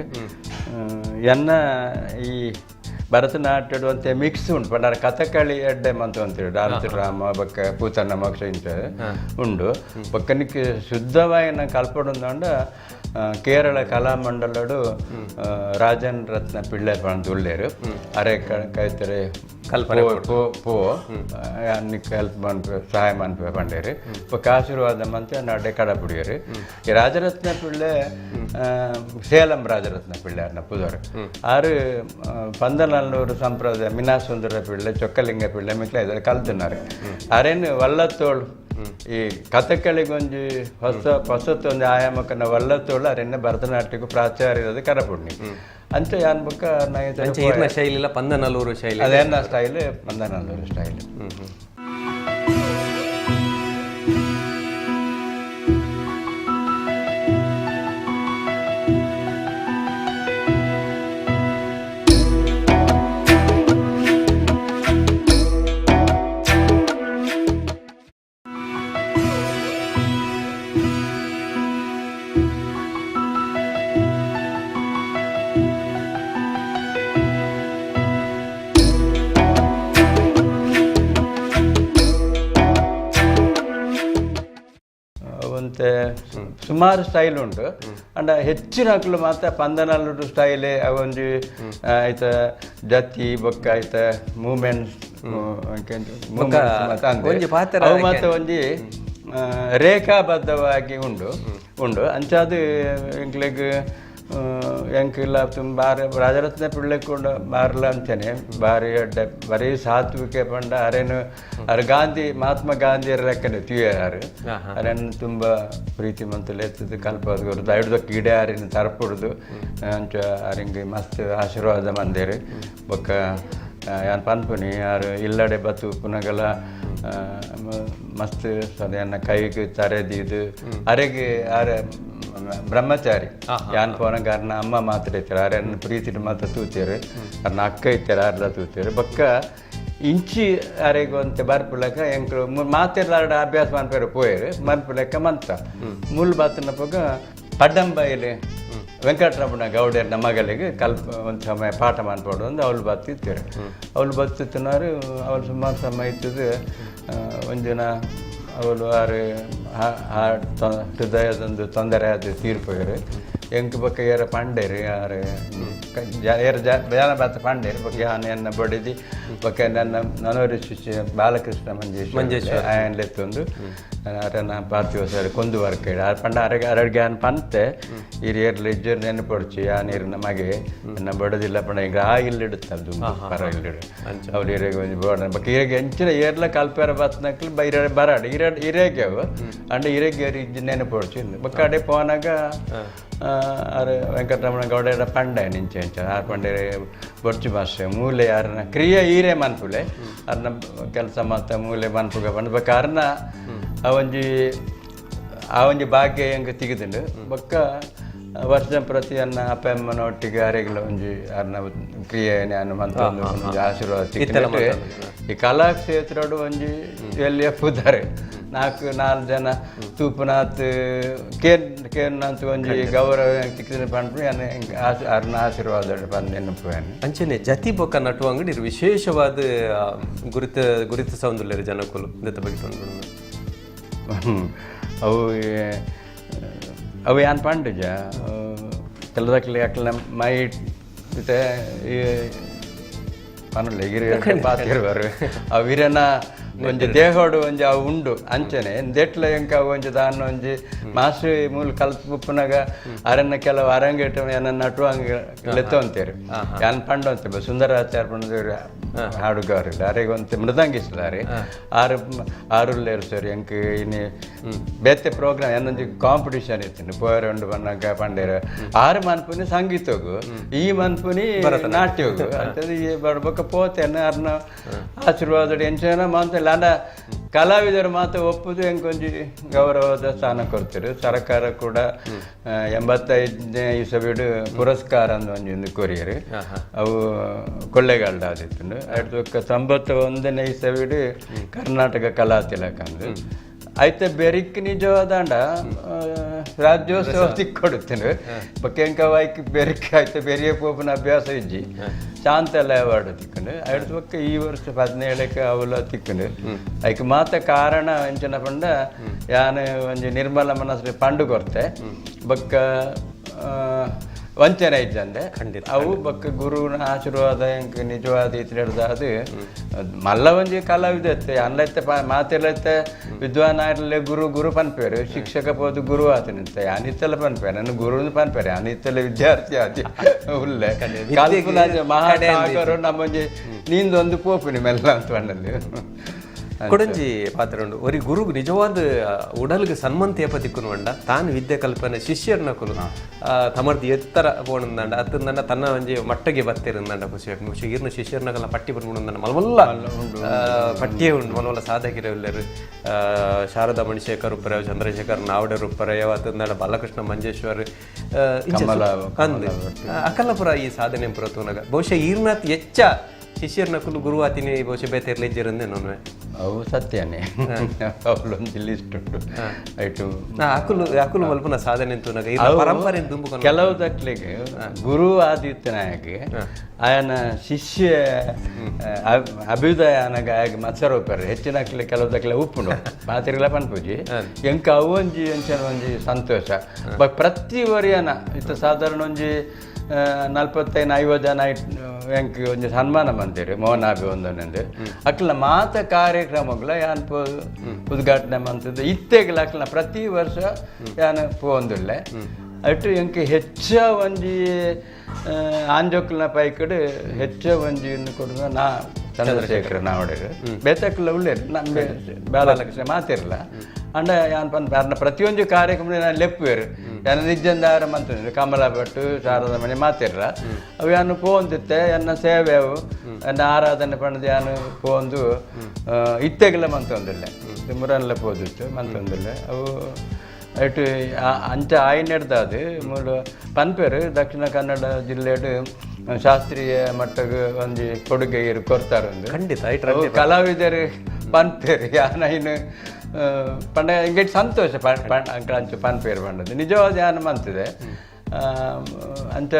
[SPEAKER 2] ಎನ್ನ ಈ ಭರತನಾಟ್ಯಡು ಅಂತ ಮಿಕ್ಸ್ ಉಂಟು ಪಂಡಾರ ಕಥಕಳಿ ಎಡ್ಡೆ ಮಂತ ಅಂತೇಳಿ ಡಾನ್ಸ್ ಡ್ರಾಮಾ ಬೊಕ್ಕ ಪೂತನ್ನ ಮೋಕ್ಷ ಇಂಚ ಉಂಡು. ಬೊಕ್ಕನಿಕ್ ಶುದ್ಧವಾಗಿ ನಂಗೆ ಕಲ್ಪೊಡುಂದಾಂಡ ಕೇರಳ ಕಲಾಮಂಡಲಡು ರಾಜನ್ ರತ್ನ ಪಿಳ್ಳೆ ಪಂದ್ ಉಳ್ಳೇರು ಅರೆ ಕೈತರೆ
[SPEAKER 1] ಕಲ್ಪನೆ
[SPEAKER 2] ಪೋ ಪೋ ನಿಕ್ ಹೆಲ್ಪ್ ಮನ್ಪೆ ಸಹಾಯ ಮನ್ಪೆ ಪಂಡೇರು ಬೊಕ್ಕ ಆಶೀರ್ವಾದ ಮಂತೆ ನಡೆ ಕಡಪುಡಿಯರು. ಈ ರಾಜರತ್ನ ಪಿಳ್ಳೆ ಸೇಲಂ ರಾಜರತ್ನ ಪಿಳ್ಳೆ ಅರ್ನ ಪುದರ್. ಆರು ಪಂದನಲ್ಲೂರು ಸಂಪ್ರದಾಯ ಮಿನಾಸುಂದರ ಪಿಳ್ಳೆ, ಚೊಕ್ಕಲಿಂಗ ಪಿಳ್ಳೆ ಮಿಕ್ಲ ಇದ್ದಾರೆ ಕಲ್ತುನಾರು. ಅರೇನು ವಲ್ಲತ್ತೋಳು ಈ ಕಥಕ್ಕಳಿಗೊಂಜಿ ಹೊಸ ಹೊಸತೊಂದು ಆಯಾಮಕ್ಕನ ವಲ್ಲತ್ತೋಳು ಅರೆನ್ನ ಭರತನಾಟ್ಯಕ್ಕೂ ಪ್ರಾಚಾರ್ಯದ ಕರಪುಡ್ನಿ ಅಂಚ ಯಾನ್ ಬೊಕ್ಕ
[SPEAKER 1] ಅಂಚ ಈರ್ನ ಶೈಲಿಲ ಪಂದನಲ್ಲೂರು ಶೈಲಿ.
[SPEAKER 2] ಅದೇನ ಸ್ಟೈಲ್, ಪಂದನಲ್ಲೂರು ಸ್ಟೈಲ್. ಒಂತೆ ಸುಮಾರು ಸ್ಟೈಲ್ ಉಂಟು. ಅಂಡ ಹೆಚ್ಚಿನ ಅಕ್ಲು ಮಾತ್ರ ಪಂದನಲ್ಲೂರು ಸ್ಟೈಲೇ. ಅವೊಂಜಿ ಐತ ಜತಿ ಬೊಕ್ಕ ಐತ ಮೂಮೆಂಟ್ಸ್.
[SPEAKER 1] ಒಂಜಿ ಪಾತೆರ
[SPEAKER 2] ಅವು ಮಾತ್ರ ಒಂಜಿ ರೇಖಾಬದ್ಧವಾಗಿ ಉಂಡು ಉಂಡು. ಅಂಚಾದ್ ಎಂಕ್ಲೆಗ್ ಎಂಕಿಲ್ಲ ತುಂಬ ಬಾರಿ ರಾಜರತ್ನ ಪಿಳ್ಳೆ ಕೂಡ ಬಾರ್ಲ ಅಂಚನೆ ಬಾರಿ ಅಡ್ಡೆ ಬರೀ ಸಾತ್ವಿಕೆ ಪಂಡ ಅರೇನು ಅರ್ ಗಾಂಧಿ, ಮಹಾತ್ಮ ಗಾಂಧಿಯರ ಲೆಕ್ಕನೆ ತೂಯರು. ಅರೇನು ತುಂಬ ಪ್ರೀತಿ ಮಂತಲೆ ಎತ್ತದು ಕಲ್ಪದ ಕೊರ್ದು ಐಡ್ದ ಗಿಡ ಅರಿನ ತರಪುಡ್ದು ಅಂಚ ಅರಿಂಗ್ ಮಸ್ತ್ ಆಶೀರ್ವಾದ ಮಂದೇರು. ಬೊಕ್ಕ ಯಾನ್ ಪನ್ಪುನಿ ಆರು ಇಲ್ಲಡೆ ಬತ್ತು ಪುನಗಲ ಮಸ್ತ್ ಸದೆಯನ್ನ ಕೈಗೆ ತರೆ ದೀದು ಅರೆಗೆ ಆರೆ ಬ್ರಹ್ಮಚಾರಿ. ಯಾನ್ ಪೋನಗ ಅರ್ನ ಅಮ್ಮ ಮಾತ್ರ ಇತ್ತಾರೆ. ಅರೆನ್ ಪ್ರೀತಿಡ್ ಮಾತ್ರ ತೂತೇರು. ಅರ್ನ ಅಕ್ಕ ಇತ್ತಾರೆ, ಅರ್ಲ ತೂತೇರು. ಬೊಕ್ಕ ಇಂಚಿ ಅರೆಗ್ ಒಂತೆ ಬರ್ಪುಲಕ ಎಂಕ್ಲು ಮಾತೆರ್ಲ ಅಭ್ಯಾಸ ಮನ್ಪೆರೆ ಪೋಯೆರ್ ಮನ್ಪುಲೆಕ್ಕ ಮಂತ ಮುಲ್ ಬತ್ತಿನಪಗ ಪಡ್ಡಂಬೈಲಿ ವೆಂಕಟರಮಣ ಗೌಡರ್ನ ಮಗಳಿಗೆ ಕಲ್ಪ ಒಂದು ಸಮಯ ಪಾಠ ಮನ್ಪೊಡು ಅಂದ್ ಅವಳು ಬತ್ತಿತ್ತೇರು. ಅವಳು ಬತ್ತಿತ್ತಿನಾರು ಅವಳು ಸುಮಾರು ಸಮಯ ಇತ್ತದು. ಒಂದಿನ ಅವಳು ಆರು ಹಾರ್ಟ್ ಹೃದಯದೊಂದು ತೊಂದರೆ ಆದ ತೀರ್ಪೋಯರು. ಎಂಕ್ ಬೊಕ್ಕ ಏರ ಪಂಡೇರು ಯಾರು ಏರ ಜನ ಬತ್ತ ಪಂಡೇರು. ಬೊಕ್ಕ ಯಾನ್ ಎನ್ನ ಬಡಿದಿ ಬೊಕ್ಕ ನನ್ನ ನನೋರಿ ಶಿಷ್ಯ ಬಾಲಕೃಷ್ಣ ಮಂಜೇಶ್ವರ ಆಯನ್ ಲೆತ್ತೊಂದು ಅರೆನ ಪಾರ್ಥಿವ ಸರ್ ಕೊಂದು ವರ್ಕೇಡು ಆರ್ ಪಂಡ ಅರೆಗೆ ಅರಗೆ ಯಾನ್ ಪಂತೆ ಇರ್ ಏರ್ಲ ಇಜ್ಜರ್ ನೆನಪೊಡ್ಚಿ ಯಾನ್ ಇರ್ನ ಮಗೆ ಎನ್ನ ಬಡದಿಲ್ಲ ಪಂಡ ಈಗ ಆ ಇಲ್ಲಿಡುತ್ತ ಪರ ಇಲ್ಲಿಡು ಅವ್ರು ಇರೆಗೆ ಒಂಜಿ ಬೋಡ ಬೊಕ್ಕ ಇರೆಗೆ ಎಂಚಿನ ಏರ್ಲ ಕಲ್ಪೆರ ಬತ್ನಕ್ಲು ಬೈರ ಬರಾಡ್ ಇರ ಇರೆಗೆ ಅವು ಅಂಡ ಇರೆಗೆ ಇಜ್ಜಿ ನೆನಪೊಡ್ಚಿ. ಬೊಕ್ಕ ಅಡೆ ಪೋನಾಗ ಆರ್ ವೆಂಕಟರಮಣ ಗೌಡರ ಪಂಡೆ ನಿಂಚೆ ಇಂಚ ಆರ್ ಪಂಡೆ ಬೊರ್ಚು ಭಾಷೆ ಮೂಲೆ ಅರ್ನ ಕ್ರಿಯೆ ಈರೆ ಮನ್ಪುಲೆ ಅರ್ನ ಕೆಲಸ ಮಾತ ಮೂಲೆ ಮನ್ಪುಗ ಪಂಡ ಬೊಕ್ಕ ಅರ್ನ ಆ ಒಂಜಿ ಭಾಗ್ಯ ಎಂಕ್ ತಿಗುದುಂಡು. ಬೊಕ್ಕ ವರ್ಷ ಪ್ರತಿ ಅನ್ನ ಅಪ್ಪ ಅಮ್ಮನ ಒಟ್ಟಿಗೆ ಅರೆಗ್ಲ ಒಂಜಿ ಅರ್ನ ಕ್ರಿಯೆ ನಾನು ಮಂತೊಂದು ಒಂಜಿ ಆಶೀರ್ವಾದ ತಿಕ್ಕಿನೆಟ್ ಈ ಕಲಾಕ್ಷೇತ್ರಡು ಒಂಜಿ ಎಲ್ಲಿಯ ಪುದಾರೆ ನಾಲ್ಕು ನಾಲ್ಕು ಜನ ತೂಪುನಾತ್ ಕೇನ್ ಕೇನ್ನಂತ ಒಂಜಿ ಗೌರವ ತಿಕ್ಕಿದ ಪಂಡ್ರು ಯಾನ್ ಎಂಕ್ ಅರ್ನ ಆಶೀರ್ವಾದ ಪಂದ್ ನೆನಪು.
[SPEAKER 1] ಅಂಚನೆ ಜತಿ ಬೊಕ್ಕ ನಟುವಂಗಡಿ ವಿಶೇಷವಾದ ಗುರುತ ಗುರುತಿಸೊಂದುಲ್ಲೆರ್ ಜನಕುಲು ಇಂದೆತ ಬಗ್ಗೆ ಪನ್ಪುಂಡು.
[SPEAKER 2] ಅವು ಅವು ಯಾನ್ ಪಂಡುಜ ಕೆಲದಕ್ಲೆ ಅಕ್ಲೆನ ಮೈ ಇತ್ತೆ ಈ ಪನೊಲಿ ಇರ್ ಪಾತೆರುವರು ಅವು ಇರೆನ ಒಂಜಿ ದೇಹೋಡು ಒಂಜಿ ಅವು ಉಂಡು. ಅಂಚನೆ ದೆಟ್ಲ ಎಂಕ ಅವು ಒಂಜಿ ದಾನ್ನ ಒಂಜಿ ಮಾಸ್ಟರ್ ಮೂಲು ಕಲ್ತ್ ಉಪ್ಪುನಗ ಅರನ್ನ ಕೆಲವು ಅರಂಗೇಟ ಎನ್ನ ನಟುವಂಗ ಲೆತ್ತೊಂತೇರು. ಯಾನ್ ಪಂಡೊಂತೆ ಸುಂದರಾಚಾರ್ಯ ಪಂಡದೇರು ಹಾಡುಗಾರು ಅರೆಗ್ ಒಂತೆ ಮೃದಂಗಿಸ್ಲಾರೆ ಆರು ಆರುಲ್ಲೇರು ಸರ್. ಎಂಕ್ ಇನಿ ಬೇತೆ ಪ್ರೋಗ್ರಾಮ್ ಏನೊಂಜಿ ಕಾಂಪಿಟಿಷನ್ ಇತ್ತು ಪೋಯರೆ ಉಂಡು ಪನ್ನಗ ಪಂಡೇರು ಆರು ಮನ್ಪುನಿ ಸಂಗೀತಗು ಈ ಮನ್ಪುನಿ ನಾಟ್ಯಗು ಅಂತದ್ದು ಈ ಬೊಕ್ಕ ಪೋತೇನೆ ಅರ್ನ ಆಶೀರ್ವಾದ ಎಂಚನ ಮಾಂತ ಅಂಡ ಕಲಾವಿದರು ಮಾತ್ರ ಒಪ್ಪುದು ಎಂಕೊಂಜಿ ಗೌರವದ ಸ್ಥಾನ ಕೊಡ್ತಾರೆ. ಸರ್ಕಾರ ಕೂಡ 85ನೇ ಇಸವಿಡು ಪುರಸ್ಕಾರ ಅಂದ್ ಒಂಜಿ ಒಂದು ಕೊರಿಯರ್ ಅವು ಕೊಳ್ಳೇಗಾಲದ ಆದಿತ್ತು. 1991ನೇ ಇಸವಿಡು ಕರ್ನಾಟಕ ಕಲಾ ತಿಲಕ ಅಂದು ಐತೆ ಬೆರಿಕ್ ನಿಜವಾದಾಂಡ ರಾಜ್ಯೋತ್ಸವ ತಿಕ್ಕೊಡುತ್ತೇನೆ. ಬೊಕ್ಕ ವಾಯ್ಕ್ ಬೆರಿಕ್ ಐತೆ ಬೆರಿಯ ಪೋಪುನ ಅಭ್ಯಾಸ ಇಜ್ಜಿ, ಶಾಂತ ಎಲ್ಲ ಅವಾರ್ಡ್ ತಿಕ್ಕುಂಡು. ಐಡ್ದ್ ಬೊಕ್ಕ ಈ ವರ್ಷ 17ಕ್ಕೆ ಅವುಲ ತಿಕ್ಕುಂಡು. ಐಕ್ ಮಾತ ಕಾರಣ ಎಂಚಿನ ಪಂಡ, ಯಾನ್ ಒಂಜಿ ನಿರ್ಮಲ ಮನಸ್ಸು ಪಂಡು ಕೊರ್ತೆ, ಬೊಕ್ಕ ವಂಚನೆ ಇಜ್ಜಂದೆ. ಅವು ಬೊಕ್ಕ ಗುರುವಿನ ಆಶೀರ್ವಾದ ಎಂಕ್ ನಿಜವಾದ ಇತ್ತಿನಡ್ದ್ ಅದು ಮಲ್ಲ ಒಂಜಿ ಕಲಾವಿದತ್ತೆ ಅನ್ಲೈತೆ ಮಾತೆಲ್ಲೈತೆ ವಿದ್ವಾನ್ ಆರ್ಲೆ ಗುರು ಗುರು ಪನ್ಪೇರು, ಶಿಕ್ಷಕ ಪೋದು ಗುರು ಆತನಿತ್ತೆ. ಯಾನ್ ಇತ್ತೆಲ್ಲ ಪನ್ಪೇರು, ನನ್ನ ಗುರುನು ಪನ್ಪೇರು. ಯಾನ್ ಇತ್ತೆಲ್ಲ ವಿದ್ಯಾರ್ಥಿ ಆದಿ ಉಲ್ಲೆ ಕಲ್ಪುನಾಜ ಮಹಾಸಾಗರು ನಮ್ಮೊಂಜಿ ನೀಂದೊಂದು ಪೋಪುನಿ ಮೆಲ್ಲ ಅಂತ ಪಂಡಲ್ಲಿ.
[SPEAKER 1] ಕೊಡಂಜಿ ಪಾತ್ರ ಉಂಡು. ಒರಿ ಗುರುಗು ನಿಜವಾದ ಉಡಲ್ಗೆ ಸನ್ಮಂತ ಏಪ ತಿಕ್ಕುನು ಪಂಡ, ತಾನು ವಿದ್ಯೆ ಕಲ್ಪನೆ ಶಿಷ್ಯರ್ನಕುಲು ತಮರ್ದ ಎತ್ತರ ಪೋಣಂದಂಡ ಅತ್ತಂದಂಡ ತನ್ನ ಒಂಜಿ ಮಟ್ಟಗೆ ಬತ್ತಿರಂದಂಡ ಖುಷಿ ಆಪುಂಡು. ಖುಷಿ ಇರ್ನ ಶಿಷ್ಯರ್ನಕಲ್ಲ ಪಟ್ಟಿ ಪನ್ಪುಂಡಂಡ ಮಲ್ಮಲ್ಲ ಪಟ್ಟಿಯೇ ಉಂಡು. ಮಲ್ಮಲ್ಲ ಸಾಧಕಿರ ಉಲ್ಲೆರ್, ಶಾರದಾ ಮಣಿಶೇಖರ್ ಉಪ್ಪರೆ, ಚಂದ್ರಶೇಖರ್ ನಾವಡರ್ ಉಪ್ಪರೆ, ಅತ್ತಂದಂಡ ಬಾಲಕೃಷ್ಣ ಮಂಜೇಶ್ವರ್, ಇಂಚ ಅಂದ್ ಅಕಲ್ಲಪುರ ಈ ಸಾಧನೆ ಪುರ ತೂನಗ ಬಹುಶಃ ಈರ್ನಾಥ್ ಎಚ್ಚ ಶಿಷ್ಯರ್ನಕುಲು ಗುರು ಆತಿನಿ ಬಹುಶಃ ಬೇತೆ ಇರ್ಲಿಜ್ಜರಂದೆ ನೋನ್ವೆ.
[SPEAKER 2] ಅವು ಸತ್ಯನೇ, ಅವಳೊಂದು ಲಿಸ್ಟ್ ಉಂಟು ಐಟು.
[SPEAKER 1] ಅಕುಲು ಅಕುಲು ಮಲ್ಪುನ ಸಾಧನೆ ತೂನಗ ಈ ಪರಂಪರೆ ದುಂಬು
[SPEAKER 2] ಕೆಲವು ದಕ್ಲೆಗ್ ಗುರು ಆದಿತ್ಯನಾಯಕ್ ಆಯನ ಶಿಷ್ಯ ಅಭ್ಯುದಯ ಆನಗ ಆಯಗ್ ಮತ್ಸರ ಉಪ್ಪರು ಹೆಚ್ಚಿನ ಅಕ್ಲೆ ಕೆಲವು ದಕ್ಲೆ ಉಪ್ಪುಂಡು ಮಾತಿರ್ಲ ಪನ್ಪುಜಿ. ಎಂಕ ಅವು ಒಂಜಿ ಎಂಚಿನ ಒಂಜಿ ಸಂತೋಷ. ಬಟ್ ಪ್ರತಿ ವರಿಯನ ಇತ್ತ ಸಾಧಾರಣ ಒಂಜಿ 45-50 ಜನ ಎಂಕ್ ಒಂಜಿ ಸನ್ಮಾನ ಮಂತೆರ್ ಮೋಹನಾಭಿ ಒಂದೊಂದು. ಅಕ್ಲ ಮಾತ ಕಾರ್ಯಕ್ರಮಗಳ ಯಾನ್ ಪೋ ಉದ್ಘಾಟನೆ ಮಂತದ್ದು ಇತ್ತೆಗ್ಲ ಅಕ್ಲ ಪ್ರತಿ ವರ್ಷ ಯಾನ್ ಪೋವೊಂದುಲ್ಲೆ. ಅಟ್ಟು ಎಂಕ್ ಹೆಚ್ಚ ಒಂಜಿ ಆಂಜೋಕ್ಲನ ಪೈಕಡ್ ಹೆಚ್ಚ ಒಂಜಿ ಕೊಡುನ ನಾ ಚಂದ್ರಶೇಖರ ನಾವಡೇರ್. ಬೇತಕ್ಲ ಉಲ್ಲೆರ್ ನಮ್ಮ ಬಾಲಕೃಷ್ಣ ಮಾತಿರ್ಲ. ಅಂಡ ಯಾನ್ ಪನ್ ಅರ್ನ ಪ್ರತಿಯೊಂದು ಕಾರ್ಯಕ್ರಮ ನಾನು ಲೆಪ್ಪುವೆರ್. ಯಾನ್ ನಿಜ್ಜಂದಾರ ಮಂತುಂಡು ಕಮಲಾ ಭಟ್ ಶಾರದಾ ಮಣಿ ಮಾತಿರ್ಲ. ಅವು ಯಾನ್ ಪೋವೊಂದಿತ್ತೆ, ಎನ್ನ ಸೇವೆ ಅವು ಎನ್ನ ಆರಾಧನೆ ಪಂಡ್ದ್ ಯಾನ್ ಪೋವೊಂದು ಇತ್ತೆಗ್ಲ ಮಂತೊಂದುಲ್ಲೆ, ಮುರನ್ಲ ಪೋದಿತ್ತು ಮಂತೊಂದುಲ್ಲೆ. ಅವು ಐಟ್ ಅಂಚ ಆಯಿನೆಡ್ದಾದ್ ಮೂಲು ಪನ್ಪೆರ್ ದಕ್ಷಿಣ ಕನ್ನಡ ಜಿಲ್ಲೆಡ್ ಶಾಸ್ತ್ರೀಯ ಮಟ್ಟಗ್ ಒಂಜಿ ಕೊಡುಗೆ ಇರು ಕೊರ್ತಾರೊಂದು.
[SPEAKER 1] ಖಂಡಿತ.
[SPEAKER 2] ಅವು ಕಲಾವಿದರು ಪನ್ಪೆರ್. ಯಾನ್ ಐನ್ ಪಂಡ ಎಂಗೆಟ್ ಸಂತೋಷ ಅಂಚ ಪನ್ಪೇರು ಪಂಡದು ನಿಜವಾದ ಯಾನ್ ಮಂತಿದೆ. ಅಂಚ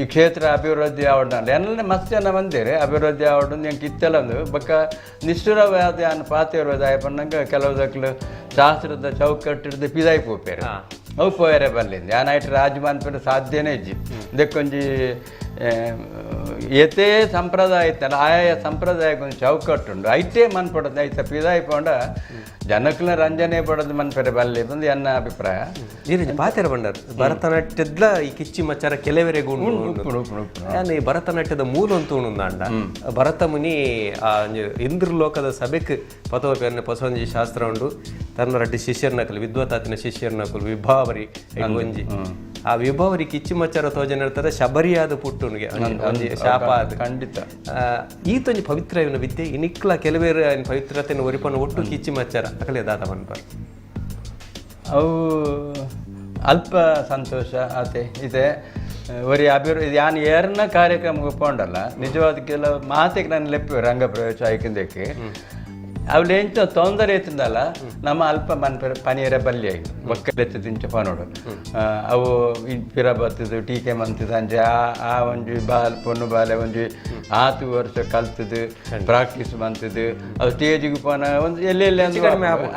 [SPEAKER 2] ಈ ಕ್ಷೇತ್ರ ಅಭಿವೃದ್ಧಿ ಆವಡ್ ಎನ್ನ ಮಸ್ತ್ ಜನ ಬಂದೇರು ಅಭಿವೃದ್ಧಿ ಆವಡ್ ಎಂಕ್ ಇತ್ತೆಲ್ಲ ಒಂದು ಬೊಕ್ಕ ನಿಷ್ಠುರವಾದ ಯಾನ್ ಪಾತೆರ್ವ ಪನ್ನಗ ಕೆಲವು ದಕ್ಲು ಶಾಸ್ತ್ರದ ಚೌಕಟ್ಟಿಡ್ದು ಪಿದಾಯಿ ಪೋಪೇರು, ಅವು ಪೋಯರೆ ಬಲ್ಲಿಂದು. ಯಾನ್ ಐಟ್ ರಾಜ್ ಮನ್ಪೆರೆ ಸಾಧ್ಯನೇ ಇಜ್ಜಿ. ಇದಕ್ಕೊಂಜಿ ಏತೇ ಸಂಪ್ರದಾಯ ಇತ್ತಲ್ಲ, ಆಯಾಯ ಸಂಪ್ರದಾಯಕ್ಕೆ ಒಂದು ಚೌಕಟ್ಟುಂಡು, ಐಟೇ ಮನ್ಪಡದು. ಐತ ಪಿದಾಯಿ ಪೋಂಡ ಜನಕ್ಲ ರಂಜನೆ ಪಡೋದು ಮನ್ಪೆರೆ ಬಲ್ಲಿ ಬಂದು ಎನ್ನ ಅಭಿಪ್ರಾಯ.
[SPEAKER 1] ನೀರಿಂಜಿ ಪಾತೆರ ಬಂಡರ್ ಭರತನಾಟ್ಯದ್ಲ ಈ ಕಿಚ್ಚಿ ಮಚ್ಚಾರ ಕೆಲವರೆಗೂ ಉಂಡು. ಯಾನ್ ಈ ಭರತನಾಟ್ಯದ ಮೂಲ ಅಂತ ಉಂಡಾಂಡ, ಭರತ ಮುನಿ ಆ ಇಂದ್ರಲೋಕದ ಸಭೆಕ್ ಪತೋಪೆಯನ್ನು ಹೊಸ ಶಾಸ್ತ್ರ ಉಂಡು. ತನ್ನ ರಡ್ಡಿ ಶಿಷ್ಯರ್ನಕಲು ವಿದ್ವತಾತಿನ ಶಿಷ್ಯರ್ನಕಲು ವಿಭಾವರಿ ಒಂಜಿ ಆ ವಿಭಾವರಿ ಕಿಚ್ಚಿ ಮಚ್ಚಾರ ತೋಜನ ಇರ್ತಾರೆ ಶಬರಿಯಾದ ಪುಟ್ಟುನಿಗೆ ಒಂಜಿ ಶಾಪ ಅದು.
[SPEAKER 2] ಖಂಡಿತ.
[SPEAKER 1] ಈತೊಂಜಿ ಪವಿತ್ರ ಇವನ ವಿದ್ಯೆ ಇನಿಕ್ಲ ಕೆಲವೇರು ಪವಿತ್ರತೆಯನ್ನು ಒರಿಪನ ಒಟ್ಟು ಕಿಚ್ಚಿ ಮಚ್ಚಾರ ಅಕಲೆ ದಾದ ಮನ್ಪರ್.
[SPEAKER 2] ಅವು ಅಲ್ಪ ಸಂತೋಷ ಆತೆ ಇದೆ. ಒರಿ ಅಭಿವೃದ್ಧಿ ಯಾನ್ ಏರ್ನ ಕಾರ್ಯಕ್ರಮಕ್ಕೆ ಪೋಂಡಲ್ಲ ನಿಜವಾದ ಕೆಲವು ಮಾತೆಗೆ ನಾನು ಲೆಪ್ಪು ರಂಗಪ್ರವೇಶ ಆಯ್ಕೊಂಡಕ್ಕೆ ಅವಳು ಎಂಚ ತೊಂದರೆ ಇತ್ತಂದಲ್ಲ ನಮ್ಮ ಅಲ್ಪ ಮನ್ಪೆರೆ ಪನಿಯರೆ ಬಲ್ಲಿ ಆಗಿ ಒಕ್ಕಲೆತ್ತು ತಿಂಚ ಪನೋಡು. ಅವು ಪಿರ ಬತ್ತದು ಟೀಕೆ ಮಂತದ ಅಂಚೆ ಆ ಆ ಒಂಜಿ ಬಾಲ್ ಪೊಣ್ಣು ಬಾಲೆ ಒಂಜಿ ಆತು ವರ್ಷ ಕಲ್ತದು ಪ್ರಾಕ್ಟೀಸ್ ಮಂತದು ಅವು ಸ್ಟೇಜಿಗೆ ಪೋನ ಒಂದು ಎಲ್ಲೆಲ್ಲಿ ಅಂದ್ರೆ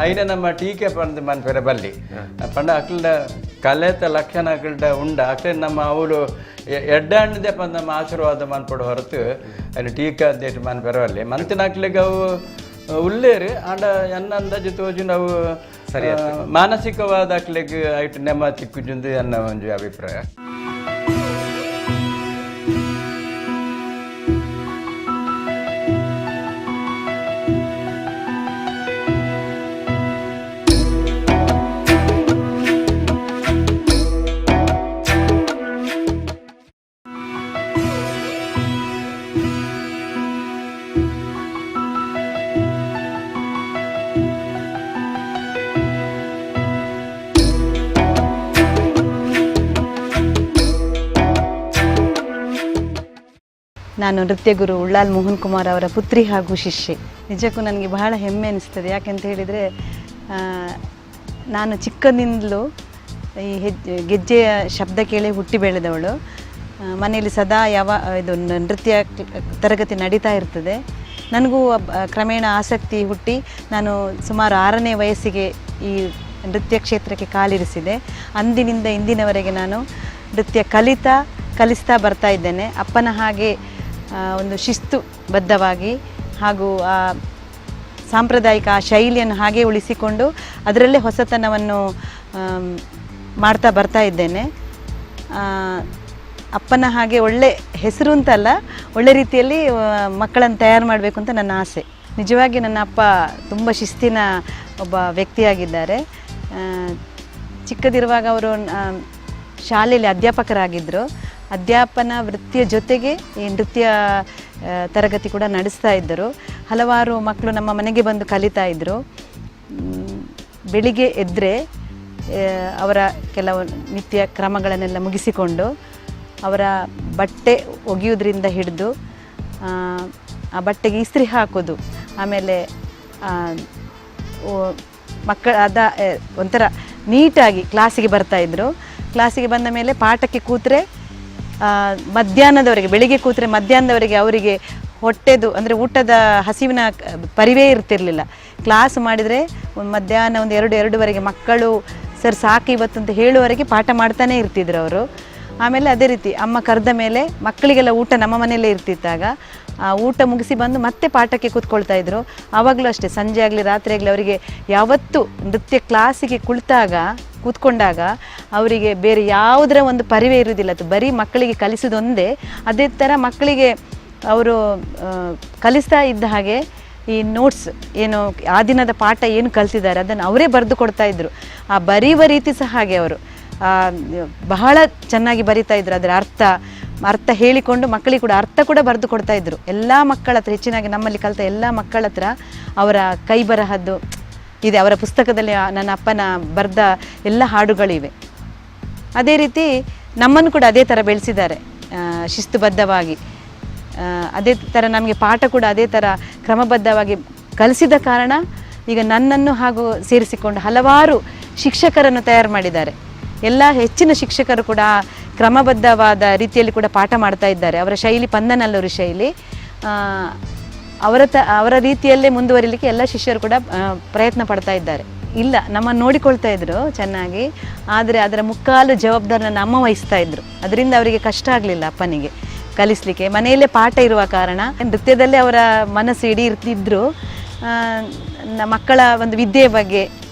[SPEAKER 2] ಐನ ನಮ್ಮ ಟೀಕೆ ಪಂದ್ ಮನ್ಪೆರೆ ಬಲ್ಲಿ ಪಂಡ ಅಕ್ಲ ಕಲೆತ ಲಕ್ಷಣ ಅಕ್ಲ್ಡ ಉಂಡ ಅಕ್ಲೆ ನಮ್ಮ ಅವಳು ಎಡ್ಡಾಂಡದೆ ಪಂದ್ ನಮ್ಮ ಆಶೀರ್ವಾದ ಮನ್ಪಡು ಹೊರತು ಅಲ್ಲಿ ಟೀಕೆ ಅಂದೇಟ್ ಮನ್ಪೆರೆ ಬಲ್ಲಿ ಮಂತಿನ ಅಕ್ಲೆಗ್ ಅವು ಉಲ್ಲೇರು. ಆಂಡ ಎನ್ನ ಅಂದಾಜು ತೋಜು ನಾವು
[SPEAKER 1] ಸರಿ
[SPEAKER 2] ಮಾನಸಿಕವಾದ ಅಕ್ಲೆಗ್ ಐಟ್ ನೆಮ್ಮ ತಿಕ್ಕುಜುಂದು ಎನ್ನ ಒಂಜಿ ಅಭಿಪ್ರಾಯ.
[SPEAKER 3] ನಾನು ನೃತ್ಯ ಗುರು ಉಳ್ಳಾಲ್ ಮೋಹನ್ ಕುಮಾರ್ ಅವರ ಪುತ್ರಿ ಹಾಗೂ ಶಿಷ್ಯೆ. ನಿಜಕ್ಕೂ ನನಗೆ ಬಹಳ ಹೆಮ್ಮೆ ಅನಿಸ್ತದೆ. ಯಾಕೆಂತ ಹೇಳಿದರೆ, ನಾನು ಚಿಕ್ಕಂದಿಂದಲೂ ಈ ಗೆಜ್ಜೆಯ ಶಬ್ದ ಕೇಳಿ ಹುಟ್ಟಿ ಬೆಳೆದವಳು. ಮನೆಯಲ್ಲಿ ಸದಾ ಯಾವ ಇದು ನೃತ್ಯ ತರಗತಿ ನಡೀತಾ ಇರ್ತದೆ. ನನಗೂ ಕ್ರಮೇಣ ಆಸಕ್ತಿ ಹುಟ್ಟಿ ನಾನು ಸುಮಾರು 6ನೇ ವಯಸ್ಸಿಗೆ ಈ ನೃತ್ಯ ಕ್ಷೇತ್ರಕ್ಕೆ ಕಾಲಿರಿಸಿದೆ. ಅಂದಿನಿಂದ ಇಂದಿನವರೆಗೆ ನಾನು ನೃತ್ಯ ಕಲಿಸ್ತಾ ಬರ್ತಾ ಇದ್ದೇನೆ. ಅಪ್ಪನ ಹಾಗೆ ಒಂದು ಶಿಸ್ತುಬದ್ಧವಾಗಿ ಹಾಗೂ ಆ ಸಾಂಪ್ರದಾಯಿಕ ಆ ಶೈಲಿಯನ್ನು ಹಾಗೇ ಉಳಿಸಿಕೊಂಡು ಅದರಲ್ಲೇ ಹೊಸತನವನ್ನು ಮಾಡ್ತಾ ಬರ್ತಾ ಇದ್ದೇನೆ. ಅಪ್ಪನ ಹಾಗೆ ಒಳ್ಳೆ ಹೆಸರು ಅಂತಲ್ಲ, ಒಳ್ಳೆ ರೀತಿಯಲ್ಲಿ ಮಕ್ಕಳನ್ನು ತಯಾರು ಮಾಡಬೇಕು ಅಂತ ನನ್ನ ಆಸೆ. ನಿಜವಾಗಿ ನನ್ನ ಅಪ್ಪ ತುಂಬ ಶಿಸ್ತಿನ ಒಬ್ಬ ವ್ಯಕ್ತಿಯಾಗಿದ್ದಾರೆ. ಚಿಕ್ಕದಿರುವಾಗ ಅವರು ಶಾಲೆಯಲ್ಲಿ ಅಧ್ಯಾಪಕರಾಗಿದ್ದರು. ಅಧ್ಯಾಪನ ವೃತ್ತಿಯ ಜೊತೆಗೆ ಈ ನೃತ್ಯ ತರಗತಿ ಕೂಡ ನಡೆಸ್ತಾ ಇದ್ದರು. ಹಲವಾರು ಮಕ್ಕಳು ನಮ್ಮ ಮನೆಗೆ ಬಂದು ಕಲಿತಾ ಇದ್ದರು. ಬೆಳಿಗ್ಗೆ ಎದ್ದರೆ ಅವರ ಕೆಲವು ನಿತ್ಯ ಕ್ರಮಗಳನ್ನೆಲ್ಲ ಮುಗಿಸಿಕೊಂಡು ಅವರ ಬಟ್ಟೆ ಒಗೆಯುವುದರಿಂದ ಹಿಡಿದು ಆ ಬಟ್ಟೆಗೆ ಇಸ್ತ್ರಿ ಹಾಕೋದು, ಆಮೇಲೆ ಮಕ್ಕಳ ಅದ ಒಂಥರ ನೀಟಾಗಿ ಕ್ಲಾಸಿಗೆ ಬರ್ತಾಯಿದ್ರು. ಕ್ಲಾಸಿಗೆ ಬಂದ ಮೇಲೆ ಪಾಠಕ್ಕೆ ಕೂತ್ರೆ ಮಧ್ಯಾಹ್ನದವರೆಗೆ, ಬೆಳಿಗ್ಗೆ ಕೂತ್ರೆ ಮಧ್ಯಾಹ್ನದವರೆಗೆ ಅವರಿಗೆ ಹೊಟ್ಟೆದು ಅಂದರೆ ಊಟದ ಹಸಿವಿನ ಪರಿವೇ ಇರ್ತಿರಲಿಲ್ಲ. ಕ್ಲಾಸ್ ಮಾಡಿದರೆ ಒಂದು ಮಧ್ಯಾಹ್ನ ಒಂದು 2, 2:30ವರೆಗೆ ಮಕ್ಕಳು ಸರ್ ಸಾಕು ಇವತ್ತು ಅಂತ ಹೇಳುವವರೆಗೆ ಪಾಠ ಮಾಡ್ತಾನೇ ಇರ್ತಿದ್ರು ಅವರು. ಆಮೇಲೆ ಅದೇ ರೀತಿ ಅಮ್ಮ ಕರೆದ ಮೇಲೆ ಮಕ್ಕಳಿಗೆಲ್ಲ ಊಟ ನಮ್ಮ ಮನೆಯಲ್ಲೇ ಇರ್ತಿತ್ತಾಗ ಆ ಊಟ ಮುಗಿಸಿ ಬಂದು ಮತ್ತೆ ಪಾಠಕ್ಕೆ ಕೂತ್ಕೊಳ್ತಾ ಇದ್ರು. ಆವಾಗಲೂ ಅಷ್ಟೇ, ಸಂಜೆ ಆಗಲಿ ರಾತ್ರಿ ಆಗಲಿ ಅವರಿಗೆ ಯಾವತ್ತೂ ನೃತ್ಯ ಕ್ಲಾಸಿಗೆ ಕೂತ್ಕೊಂಡಾಗ ಅವರಿಗೆ ಬೇರೆ ಯಾವುದರ ಒಂದು ಪರಿವೇ ಇರುವುದಿಲ್ಲ. ಅದು ಬರೀ ಮಕ್ಕಳಿಗೆ ಕಲಿಸೋದೊಂದೇ. ಅದೇ ಥರ ಮಕ್ಕಳಿಗೆ ಅವರು ಕಲಿಸ್ತಾ ಇದ್ದ ಹಾಗೆ ಈ ನೋಟ್ಸ್ ಏನು ಆ ದಿನದ ಪಾಠ ಏನು ಕಲಿತಿದ್ದಾರೆ ಅದನ್ನು ಅವರೇ ಬರೆದು ಕೊಡ್ತಾ ಇದ್ರು. ಆ ಬರೆಯುವ ರೀತಿ ಸಹ ಹಾಗೆ ಅವರು ಬಹಳ ಚೆನ್ನಾಗಿ ಬರಿತಾ ಇದ್ರು. ಅದರ ಅರ್ಥ ಅರ್ಥ ಹೇಳಿಕೊಂಡು ಮಕ್ಕಳಿಗೆ ಕೂಡ ಅರ್ಥ ಕೂಡ ಬರೆದು ಕೊಡ್ತಾ ಇದ್ರು. ಎಲ್ಲ ಮಕ್ಕಳ ಹತ್ರ, ಹೆಚ್ಚಿನಾಗಿ ನಮ್ಮಲ್ಲಿ ಕಲಿತ ಎಲ್ಲ ಮಕ್ಕಳ ಹತ್ರ ಅವರ ಕೈ ಬರಹದ್ದು ಇದೆ. ಅವರ ಪುಸ್ತಕದಲ್ಲಿ ನನ್ನ ಅಪ್ಪನ ಬರೆದ ಎಲ್ಲ ಹಾಡುಗಳಿವೆ. ಅದೇ ರೀತಿ ನಮ್ಮನ್ನು ಕೂಡ ಅದೇ ಥರ ಬೆಳೆಸಿದ್ದಾರೆ, ಶಿಸ್ತುಬದ್ಧವಾಗಿ. ಅದೇ ಥರ ನಮಗೆ ಪಾಠ ಕೂಡ ಅದೇ ಥರ ಕ್ರಮಬದ್ಧವಾಗಿ ಕಲಿಸಿದ ಕಾರಣ ಈಗ ನನ್ನನ್ನು ಹಾಗೂ ಸೇರಿಸಿಕೊಂಡು ಹಲವಾರು ಶಿಕ್ಷಕರನ್ನು ತಯಾರು ಮಾಡಿದ್ದಾರೆ. ಎಲ್ಲ ಹೆಚ್ಚಿನ ಶಿಕ್ಷಕರು ಕೂಡ ಕ್ರಮಬದ್ಧವಾದ ರೀತಿಯಲ್ಲಿ ಕೂಡ ಪಾಠ ಮಾಡ್ತಾ ಇದ್ದಾರೆ. ಅವರ ಶೈಲಿ ಪಂದನಲ್ಲೂರು ಶೈಲಿ, ಅವರ ರೀತಿಯಲ್ಲೇ ಮುಂದುವರಿಲಿಕ್ಕೆ ಎಲ್ಲ ಶಿಷ್ಯರು ಕೂಡ ಪ್ರಯತ್ನ ಪಡ್ತಾ ಇದ್ದಾರೆ. ಇಲ್ಲ, ನಮ್ಮನ್ನು ನೋಡಿಕೊಳ್ತಾ ಇದ್ರು ಚೆನ್ನಾಗಿ, ಆದರೆ ಅದರ ಮುಕ್ಕಾಲು ಜವಾಬ್ದಾರಿನ ಅಮ್ಮ ವಹಿಸ್ತಾ ಇದ್ರು. ಅದರಿಂದ ಅವರಿಗೆ ಕಷ್ಟ ಆಗಲಿಲ್ಲ ಅಪ್ಪನಿಗೆ ಕಲಿಸ್ಲಿಕ್ಕೆ. ಮನೆಯಲ್ಲೇ ಪಾಠ ಇರುವ ಕಾರಣ ನೃತ್ಯದಲ್ಲೇ ಅವರ ಮನಸ್ಸು ಇಡೀ ಇರ್ತಿದ್ರು. ಮಕ್ಕಳ ಒಂದು ವಿದ್ಯೆಯ ಬಗ್ಗೆ,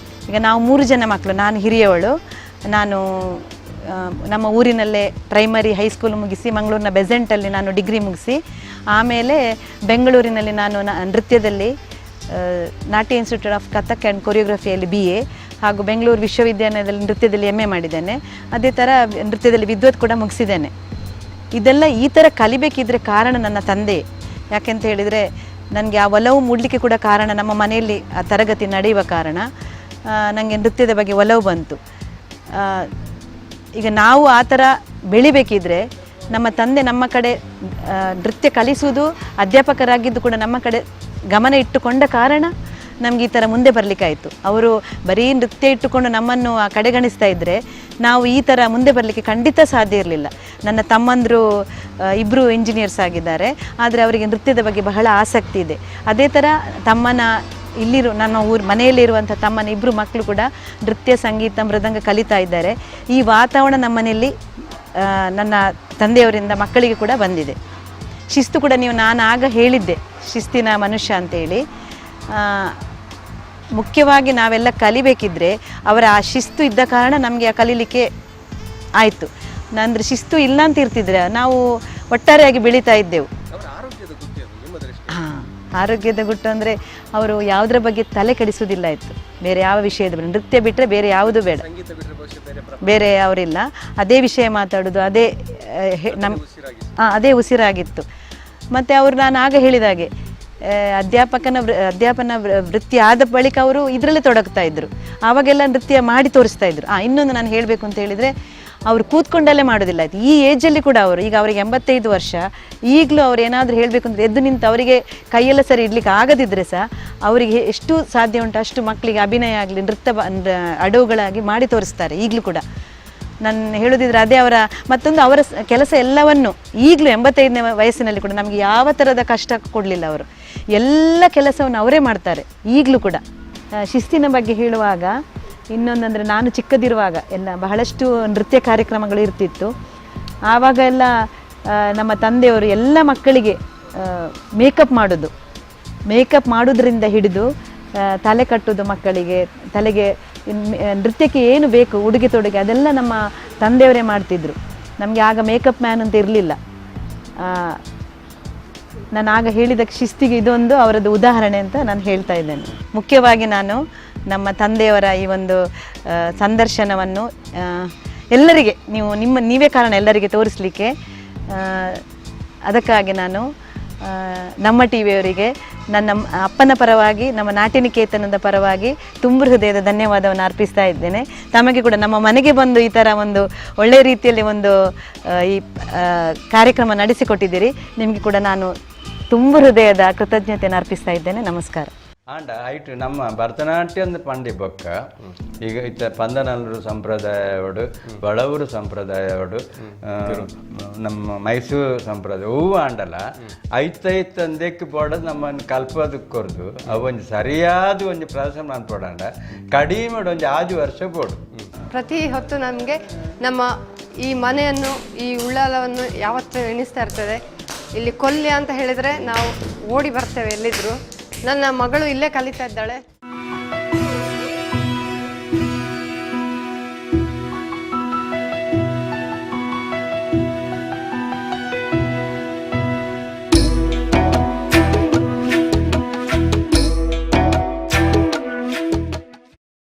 [SPEAKER 3] ಈಗ ನಾವು 3 ಜನ ಮಕ್ಕಳು, ನಾನು ಹಿರಿಯವಳು. ನಾನು ನಮ್ಮ ಊರಿನಲ್ಲೇ primary high school ಮುಗಿಸಿ ಮಂಗಳೂರಿನ ಬೆಸೆಂಟಲ್ಲಿ ನಾನು ಡಿಗ್ರಿ ಮುಗಿಸಿ, ಆಮೇಲೆ ಬೆಂಗಳೂರಿನಲ್ಲಿ ನಾನು ನೃತ್ಯದಲ್ಲಿ ನಾಟ್ಯ institute of Kathak and ಕೊರಿಯೋಗ್ರಫಿಯಲ್ಲಿ BA ಹಾಗೂ ಬೆಂಗಳೂರು ವಿಶ್ವವಿದ್ಯಾಲಯದಲ್ಲಿ ನೃತ್ಯದಲ್ಲಿ MA ಮಾಡಿದ್ದೇನೆ. ಅದೇ ಥರ ನೃತ್ಯದಲ್ಲಿ ವಿದ್ವತ್ ಕೂಡ ಮುಗಿಸಿದ್ದೇನೆ. ಇದೆಲ್ಲ ಈ ಥರ ಕಲಿಬೇಕಿದ್ರೆ ಕಾರಣ ನನ್ನ ತಂದೆ. ಯಾಕೆಂತ ಹೇಳಿದರೆ ನನಗೆ ಆ ಒಲವು ಮೂಡಲಿಕ್ಕೆ ಕೂಡ ಕಾರಣ ನಮ್ಮ ಮನೆಯಲ್ಲಿ ಆ ತರಗತಿ ನಡೆಯುವ ಕಾರಣ ನನಗೆ ನೃತ್ಯದ ಬಗ್ಗೆ ಒಲವು ಬಂತು. ಈಗ ನಾವು ಆ ಥರ ಬೆಳಿಬೇಕಿದ್ರೆ ನಮ್ಮ ತಂದೆ ನಮ್ಮ ಕಡೆ ನೃತ್ಯ ಕಲಿಸುವುದು, ಅಧ್ಯಾಪಕರಾಗಿದ್ದು ಕೂಡ ನಮ್ಮ ಕಡೆ ಗಮನ ಇಟ್ಟುಕೊಂಡ ಕಾರಣ ನಮ್ಗೆ ಈ ಥರ ಮುಂದೆ ಬರಲಿಕ್ಕಾಯಿತು. ಅವರು ಬರೀ ನೃತ್ಯ ಇಟ್ಟುಕೊಂಡು ನಮ್ಮನ್ನು ಆ ಕಡೆಗಣಿಸ್ತಾ ಇದ್ದರೆ ನಾವು ಈ ಥರ ಮುಂದೆ ಬರಲಿಕ್ಕೆ ಖಂಡಿತ ಸಾಧ್ಯ ಇರಲಿಲ್ಲ. ನನ್ನ ತಮ್ಮಂದರು ಇಬ್ಬರು ಇಂಜಿನಿಯರ್ಸ್ ಆಗಿದ್ದಾರೆ, ಆದರೆ ಅವರಿಗೆ ನೃತ್ಯದ ಬಗ್ಗೆ ಬಹಳ ಆಸಕ್ತಿ ಇದೆ. ಅದೇ ಥರ ತಮ್ಮನ ಇಲ್ಲಿರು ನನ್ನ ಊರು ಮನೆಯಲ್ಲಿರುವಂಥ ತಮ್ಮನ ಇಬ್ಬರು ಮಕ್ಕಳು ಕೂಡ ನೃತ್ಯ, ಸಂಗೀತ, ಮೃದಂಗ ಕಲಿತಾ ಇದ್ದಾರೆ. ಈ ವಾತಾವರಣ ನಮ್ಮ ಮನೆಯಲ್ಲಿ ನನ್ನ ತಂದೆಯವರಿಂದ ಮಕ್ಕಳಿಗೆ ಕೂಡ ಬಂದಿದೆ. ಶಿಸ್ತು ಕೂಡ ನೀವು ನಾನು ಆಗ ಹೇಳಿದ್ದೆ, ಶಿಸ್ತಿನ ಮನುಷ್ಯ ಅಂತೇಳಿ. ಮುಖ್ಯವಾಗಿ ನಾವೆಲ್ಲ ಕಲಿಬೇಕಿದ್ರೆ ಅವರ ಆ ಶಿಸ್ತು ಇದ್ದ ಕಾರಣ ನಮಗೆ ಆ ಕಲೀಲಿಕ್ಕೆ ಆಯಿತು. ಅಂದರೆ ಶಿಸ್ತು ಇಲ್ಲ ಅಂತ ಇರ್ತಿದ್ರೆ ನಾವು ಒಟ್ಟಾರೆಯಾಗಿ ಬೆಳೀತಾ ಇದ್ದೆವು. ಆರೋಗ್ಯದ ಗುಟ್ಟು ಅಂದರೆ ಅವರು ಯಾವುದರ ಬಗ್ಗೆ ತಲೆ ಕೆಡಿಸುವುದಿಲ್ಲ ಇತ್ತು, ಬೇರೆ ಯಾವ ವಿಷಯದ ಬಗ್ಗೆ. ನೃತ್ಯ ಬಿಟ್ಟರೆ ಬೇರೆ ಯಾವುದು ಬೇಡ, ಬೇರೆ ಅವರಿಲ್ಲ. ಅದೇ ವಿಷಯ ಮಾತಾಡೋದು, ಅದೇ ನಮ್ಮ ಅದೇ ಉಸಿರಾಗಿತ್ತು. ಮತ್ತು ಅವರು ನಾನು ಆಗ ಹೇಳಿದಾಗೆ ಅಧ್ಯಾಪನ ವೃತ್ತಿ ಆದ ಬಳಿಕ ಅವರು ಇದರಲ್ಲೇ ತೊಡಗ್ತಾ ಇದ್ರು. ಆವಾಗೆಲ್ಲ ನೃತ್ಯ ಮಾಡಿ ತೋರಿಸ್ತಾ ಇದ್ರು. ಇನ್ನೊಂದು ನಾನು ಹೇಳಬೇಕು ಅಂತ ಹೇಳಿದರೆ, ಅವರು ಕೂತ್ಕೊಂಡಲ್ಲೇ ಮಾಡೋದಿಲ್ಲ ಆಯ್ತು. ಈ ಏಜಲ್ಲಿ ಕೂಡ ಅವರು, ಈಗ ಅವರಿಗೆ 85 ವರ್ಷ, ಈಗಲೂ ಅವ್ರು ಏನಾದರೂ ಹೇಳಬೇಕು ಅಂದರೆ ಎದ್ದು ನಿಂತು ಅವರಿಗೆ ಕೈಯೆಲ್ಲ ಸರಿ ಇಡ್ಲಿಕ್ಕೆ ಆಗದಿದ್ದರೆ ಸಹ ಅವರಿಗೆ ಎಷ್ಟು ಸಾಧ್ಯ ಉಂಟು ಅಷ್ಟು ಮಕ್ಕಳಿಗೆ ಅಭಿನಯ ಆಗಲಿ, ನೃತ್ಯ ಅಡವುಗಳಾಗಿ ಮಾಡಿ ತೋರಿಸ್ತಾರೆ ಈಗಲೂ ಕೂಡ. ನಾನು ಹೇಳುದಿದ್ರೆ ಅದೇ ಅವರ ಮತ್ತೊಂದು ಅವರ ಕೆಲಸ ಎಲ್ಲವನ್ನು ಈಗಲೂ 85ನೇ ವಯಸ್ಸಿನಲ್ಲಿ ಕೂಡ ನಮಗೆ ಯಾವ ಥರದ ಕಷ್ಟ ಕೊಡಲಿಲ್ಲ ಅವರು. ಎಲ್ಲ ಕೆಲಸವನ್ನು ಅವರೇ ಮಾಡ್ತಾರೆ ಈಗಲೂ ಕೂಡ. ಶಿಸ್ತಿನ ಬಗ್ಗೆ ಹೇಳುವಾಗ ಇನ್ನೊಂದಂದರೆ, ನಾನು ಚಿಕ್ಕದಿರುವಾಗ ಎಲ್ಲ ಬಹಳಷ್ಟು ನೃತ್ಯ ಕಾರ್ಯಕ್ರಮಗಳು ಇರ್ತಿತ್ತು. ಆವಾಗ ಎಲ್ಲ ನಮ್ಮ ತಂದೆಯವರು ಎಲ್ಲ ಮಕ್ಕಳಿಗೆ ಮೇಕಪ್ ಮಾಡೋದು, ಮೇಕಪ್ ಮಾಡೋದ್ರಿಂದ ಹಿಡಿದು ತಲೆ ಕಟ್ಟೋದು, ಮಕ್ಕಳಿಗೆ ತಲೆಗೆ ನೃತ್ಯಕ್ಕೆ ಏನು ಬೇಕು ಉಡುಗೆ ತೊಡುಗೆ ಅದೆಲ್ಲ ನಮ್ಮ ತಂದೆಯವರೇ ಮಾಡ್ತಿದ್ರು. ನಮಗೆ ಆಗ ಮೇಕಪ್ ಮ್ಯಾನ್ ಅಂತ ಇರಲಿಲ್ಲ. ನಾನು ಆಗ ಹೇಳಿದ ಶಿಸ್ತಿಗೆ ಇದೊಂದು ಅವರದ್ದು ಉದಾಹರಣೆ ಅಂತ ನಾನು ಹೇಳ್ತಾ ಇದ್ದೇನೆ. ಮುಖ್ಯವಾಗಿ ನಾನು ನಮ್ಮ ತಂದೆಯವರ ಈ ಒಂದು ಸಂದರ್ಶನವನ್ನು ಎಲ್ಲರಿಗೆ ನೀವು ನಿಮ್ಮ ನೀವೇ ಕಾರಣ ಎಲ್ಲರಿಗೆ ತೋರಿಸಲಿಕ್ಕೆ. ಅದಕ್ಕಾಗಿ ನಾನು ನಮ್ಮ ಟಿ ವಿಯವರಿಗೆ ನನ್ನ ಅಪ್ಪನ ಪರವಾಗಿ, ನಮ್ಮ ನಾಟ್ಯನಿಕೇತನದ ಪರವಾಗಿ ತುಂಬ ಹೃದಯದ ಧನ್ಯವಾದವನ್ನು ಅರ್ಪಿಸ್ತಾ ಇದ್ದೇನೆ. ತಮಗೆ ಕೂಡ ನಮ್ಮ ಮನೆಗೆ ಬಂದು ಈ ಥರ ಒಂದು ಒಳ್ಳೆಯ ರೀತಿಯಲ್ಲಿ ಒಂದು ಈ ಕಾರ್ಯಕ್ರಮ ನಡೆಸಿಕೊಟ್ಟಿದ್ದೀರಿ. ನಿಮಗೆ ಕೂಡ ನಾನು ತುಂಬ ಹೃದಯದ ಕೃತಜ್ಞತೆಯನ್ನು ಅರ್ಪಿಸ್ತಾ ಇದ್ದೇನೆ. ನಮಸ್ಕಾರ.
[SPEAKER 2] ಆಂಡ ಐಟ್ ನಮ್ಮ ಭರತನಾಟ್ಯ ಅಂದ್ ಪಂಡಿ ಬೊಕ್ಕ ಈಗ ಇತ್ತ ಪಂದನಲ್ಲೂರು ಸಂಪ್ರದಾಯವಡು, ಬಳವರು ಸಂಪ್ರದಾಯವಡು, ನಮ್ಮ ಮೈಸೂರು ಸಂಪ್ರದಾಯ ಹೂವು ಆಂಡಲ ಐತೈತಂದೆಕ್ ಬೋಡದ್ ನಮ್ಮನ್ನು ಕಲ್ಪದ ಕೊರ್ದು ಅವೊಂಜಿ ಸರಿಯಾದ ಒಂಜಿ ಪ್ರದರ್ಶನ ಅನ್ಪೋಡಂಡ ಕಡಿಮೆ ಒಂಜಿ 6 ವರ್ಷ ಬೋಡು.
[SPEAKER 4] ಪ್ರತಿ ಹೊತ್ತು ನಮಗೆ ನಮ್ಮ ಈ ಮನೆಯನ್ನು, ಈ ಉಳ್ಳಾಲವನ್ನು ಯಾವತ್ತೂ ಎಣಿಸ್ತಾ ಇರ್ತದೆ. ಇಲ್ಲಿ ಕೊಲ್ಯ ಅಂತ ಹೇಳಿದರೆ ನಾವು ಓಡಿ ಬರ್ತೇವೆ ಎಲ್ಲಿದ್ದರೂ. ನನ್ನ ಮಗಳು ಇಲ್ಲೇ ಕಲಿತಾ ಇದ್ದಾಳೆ.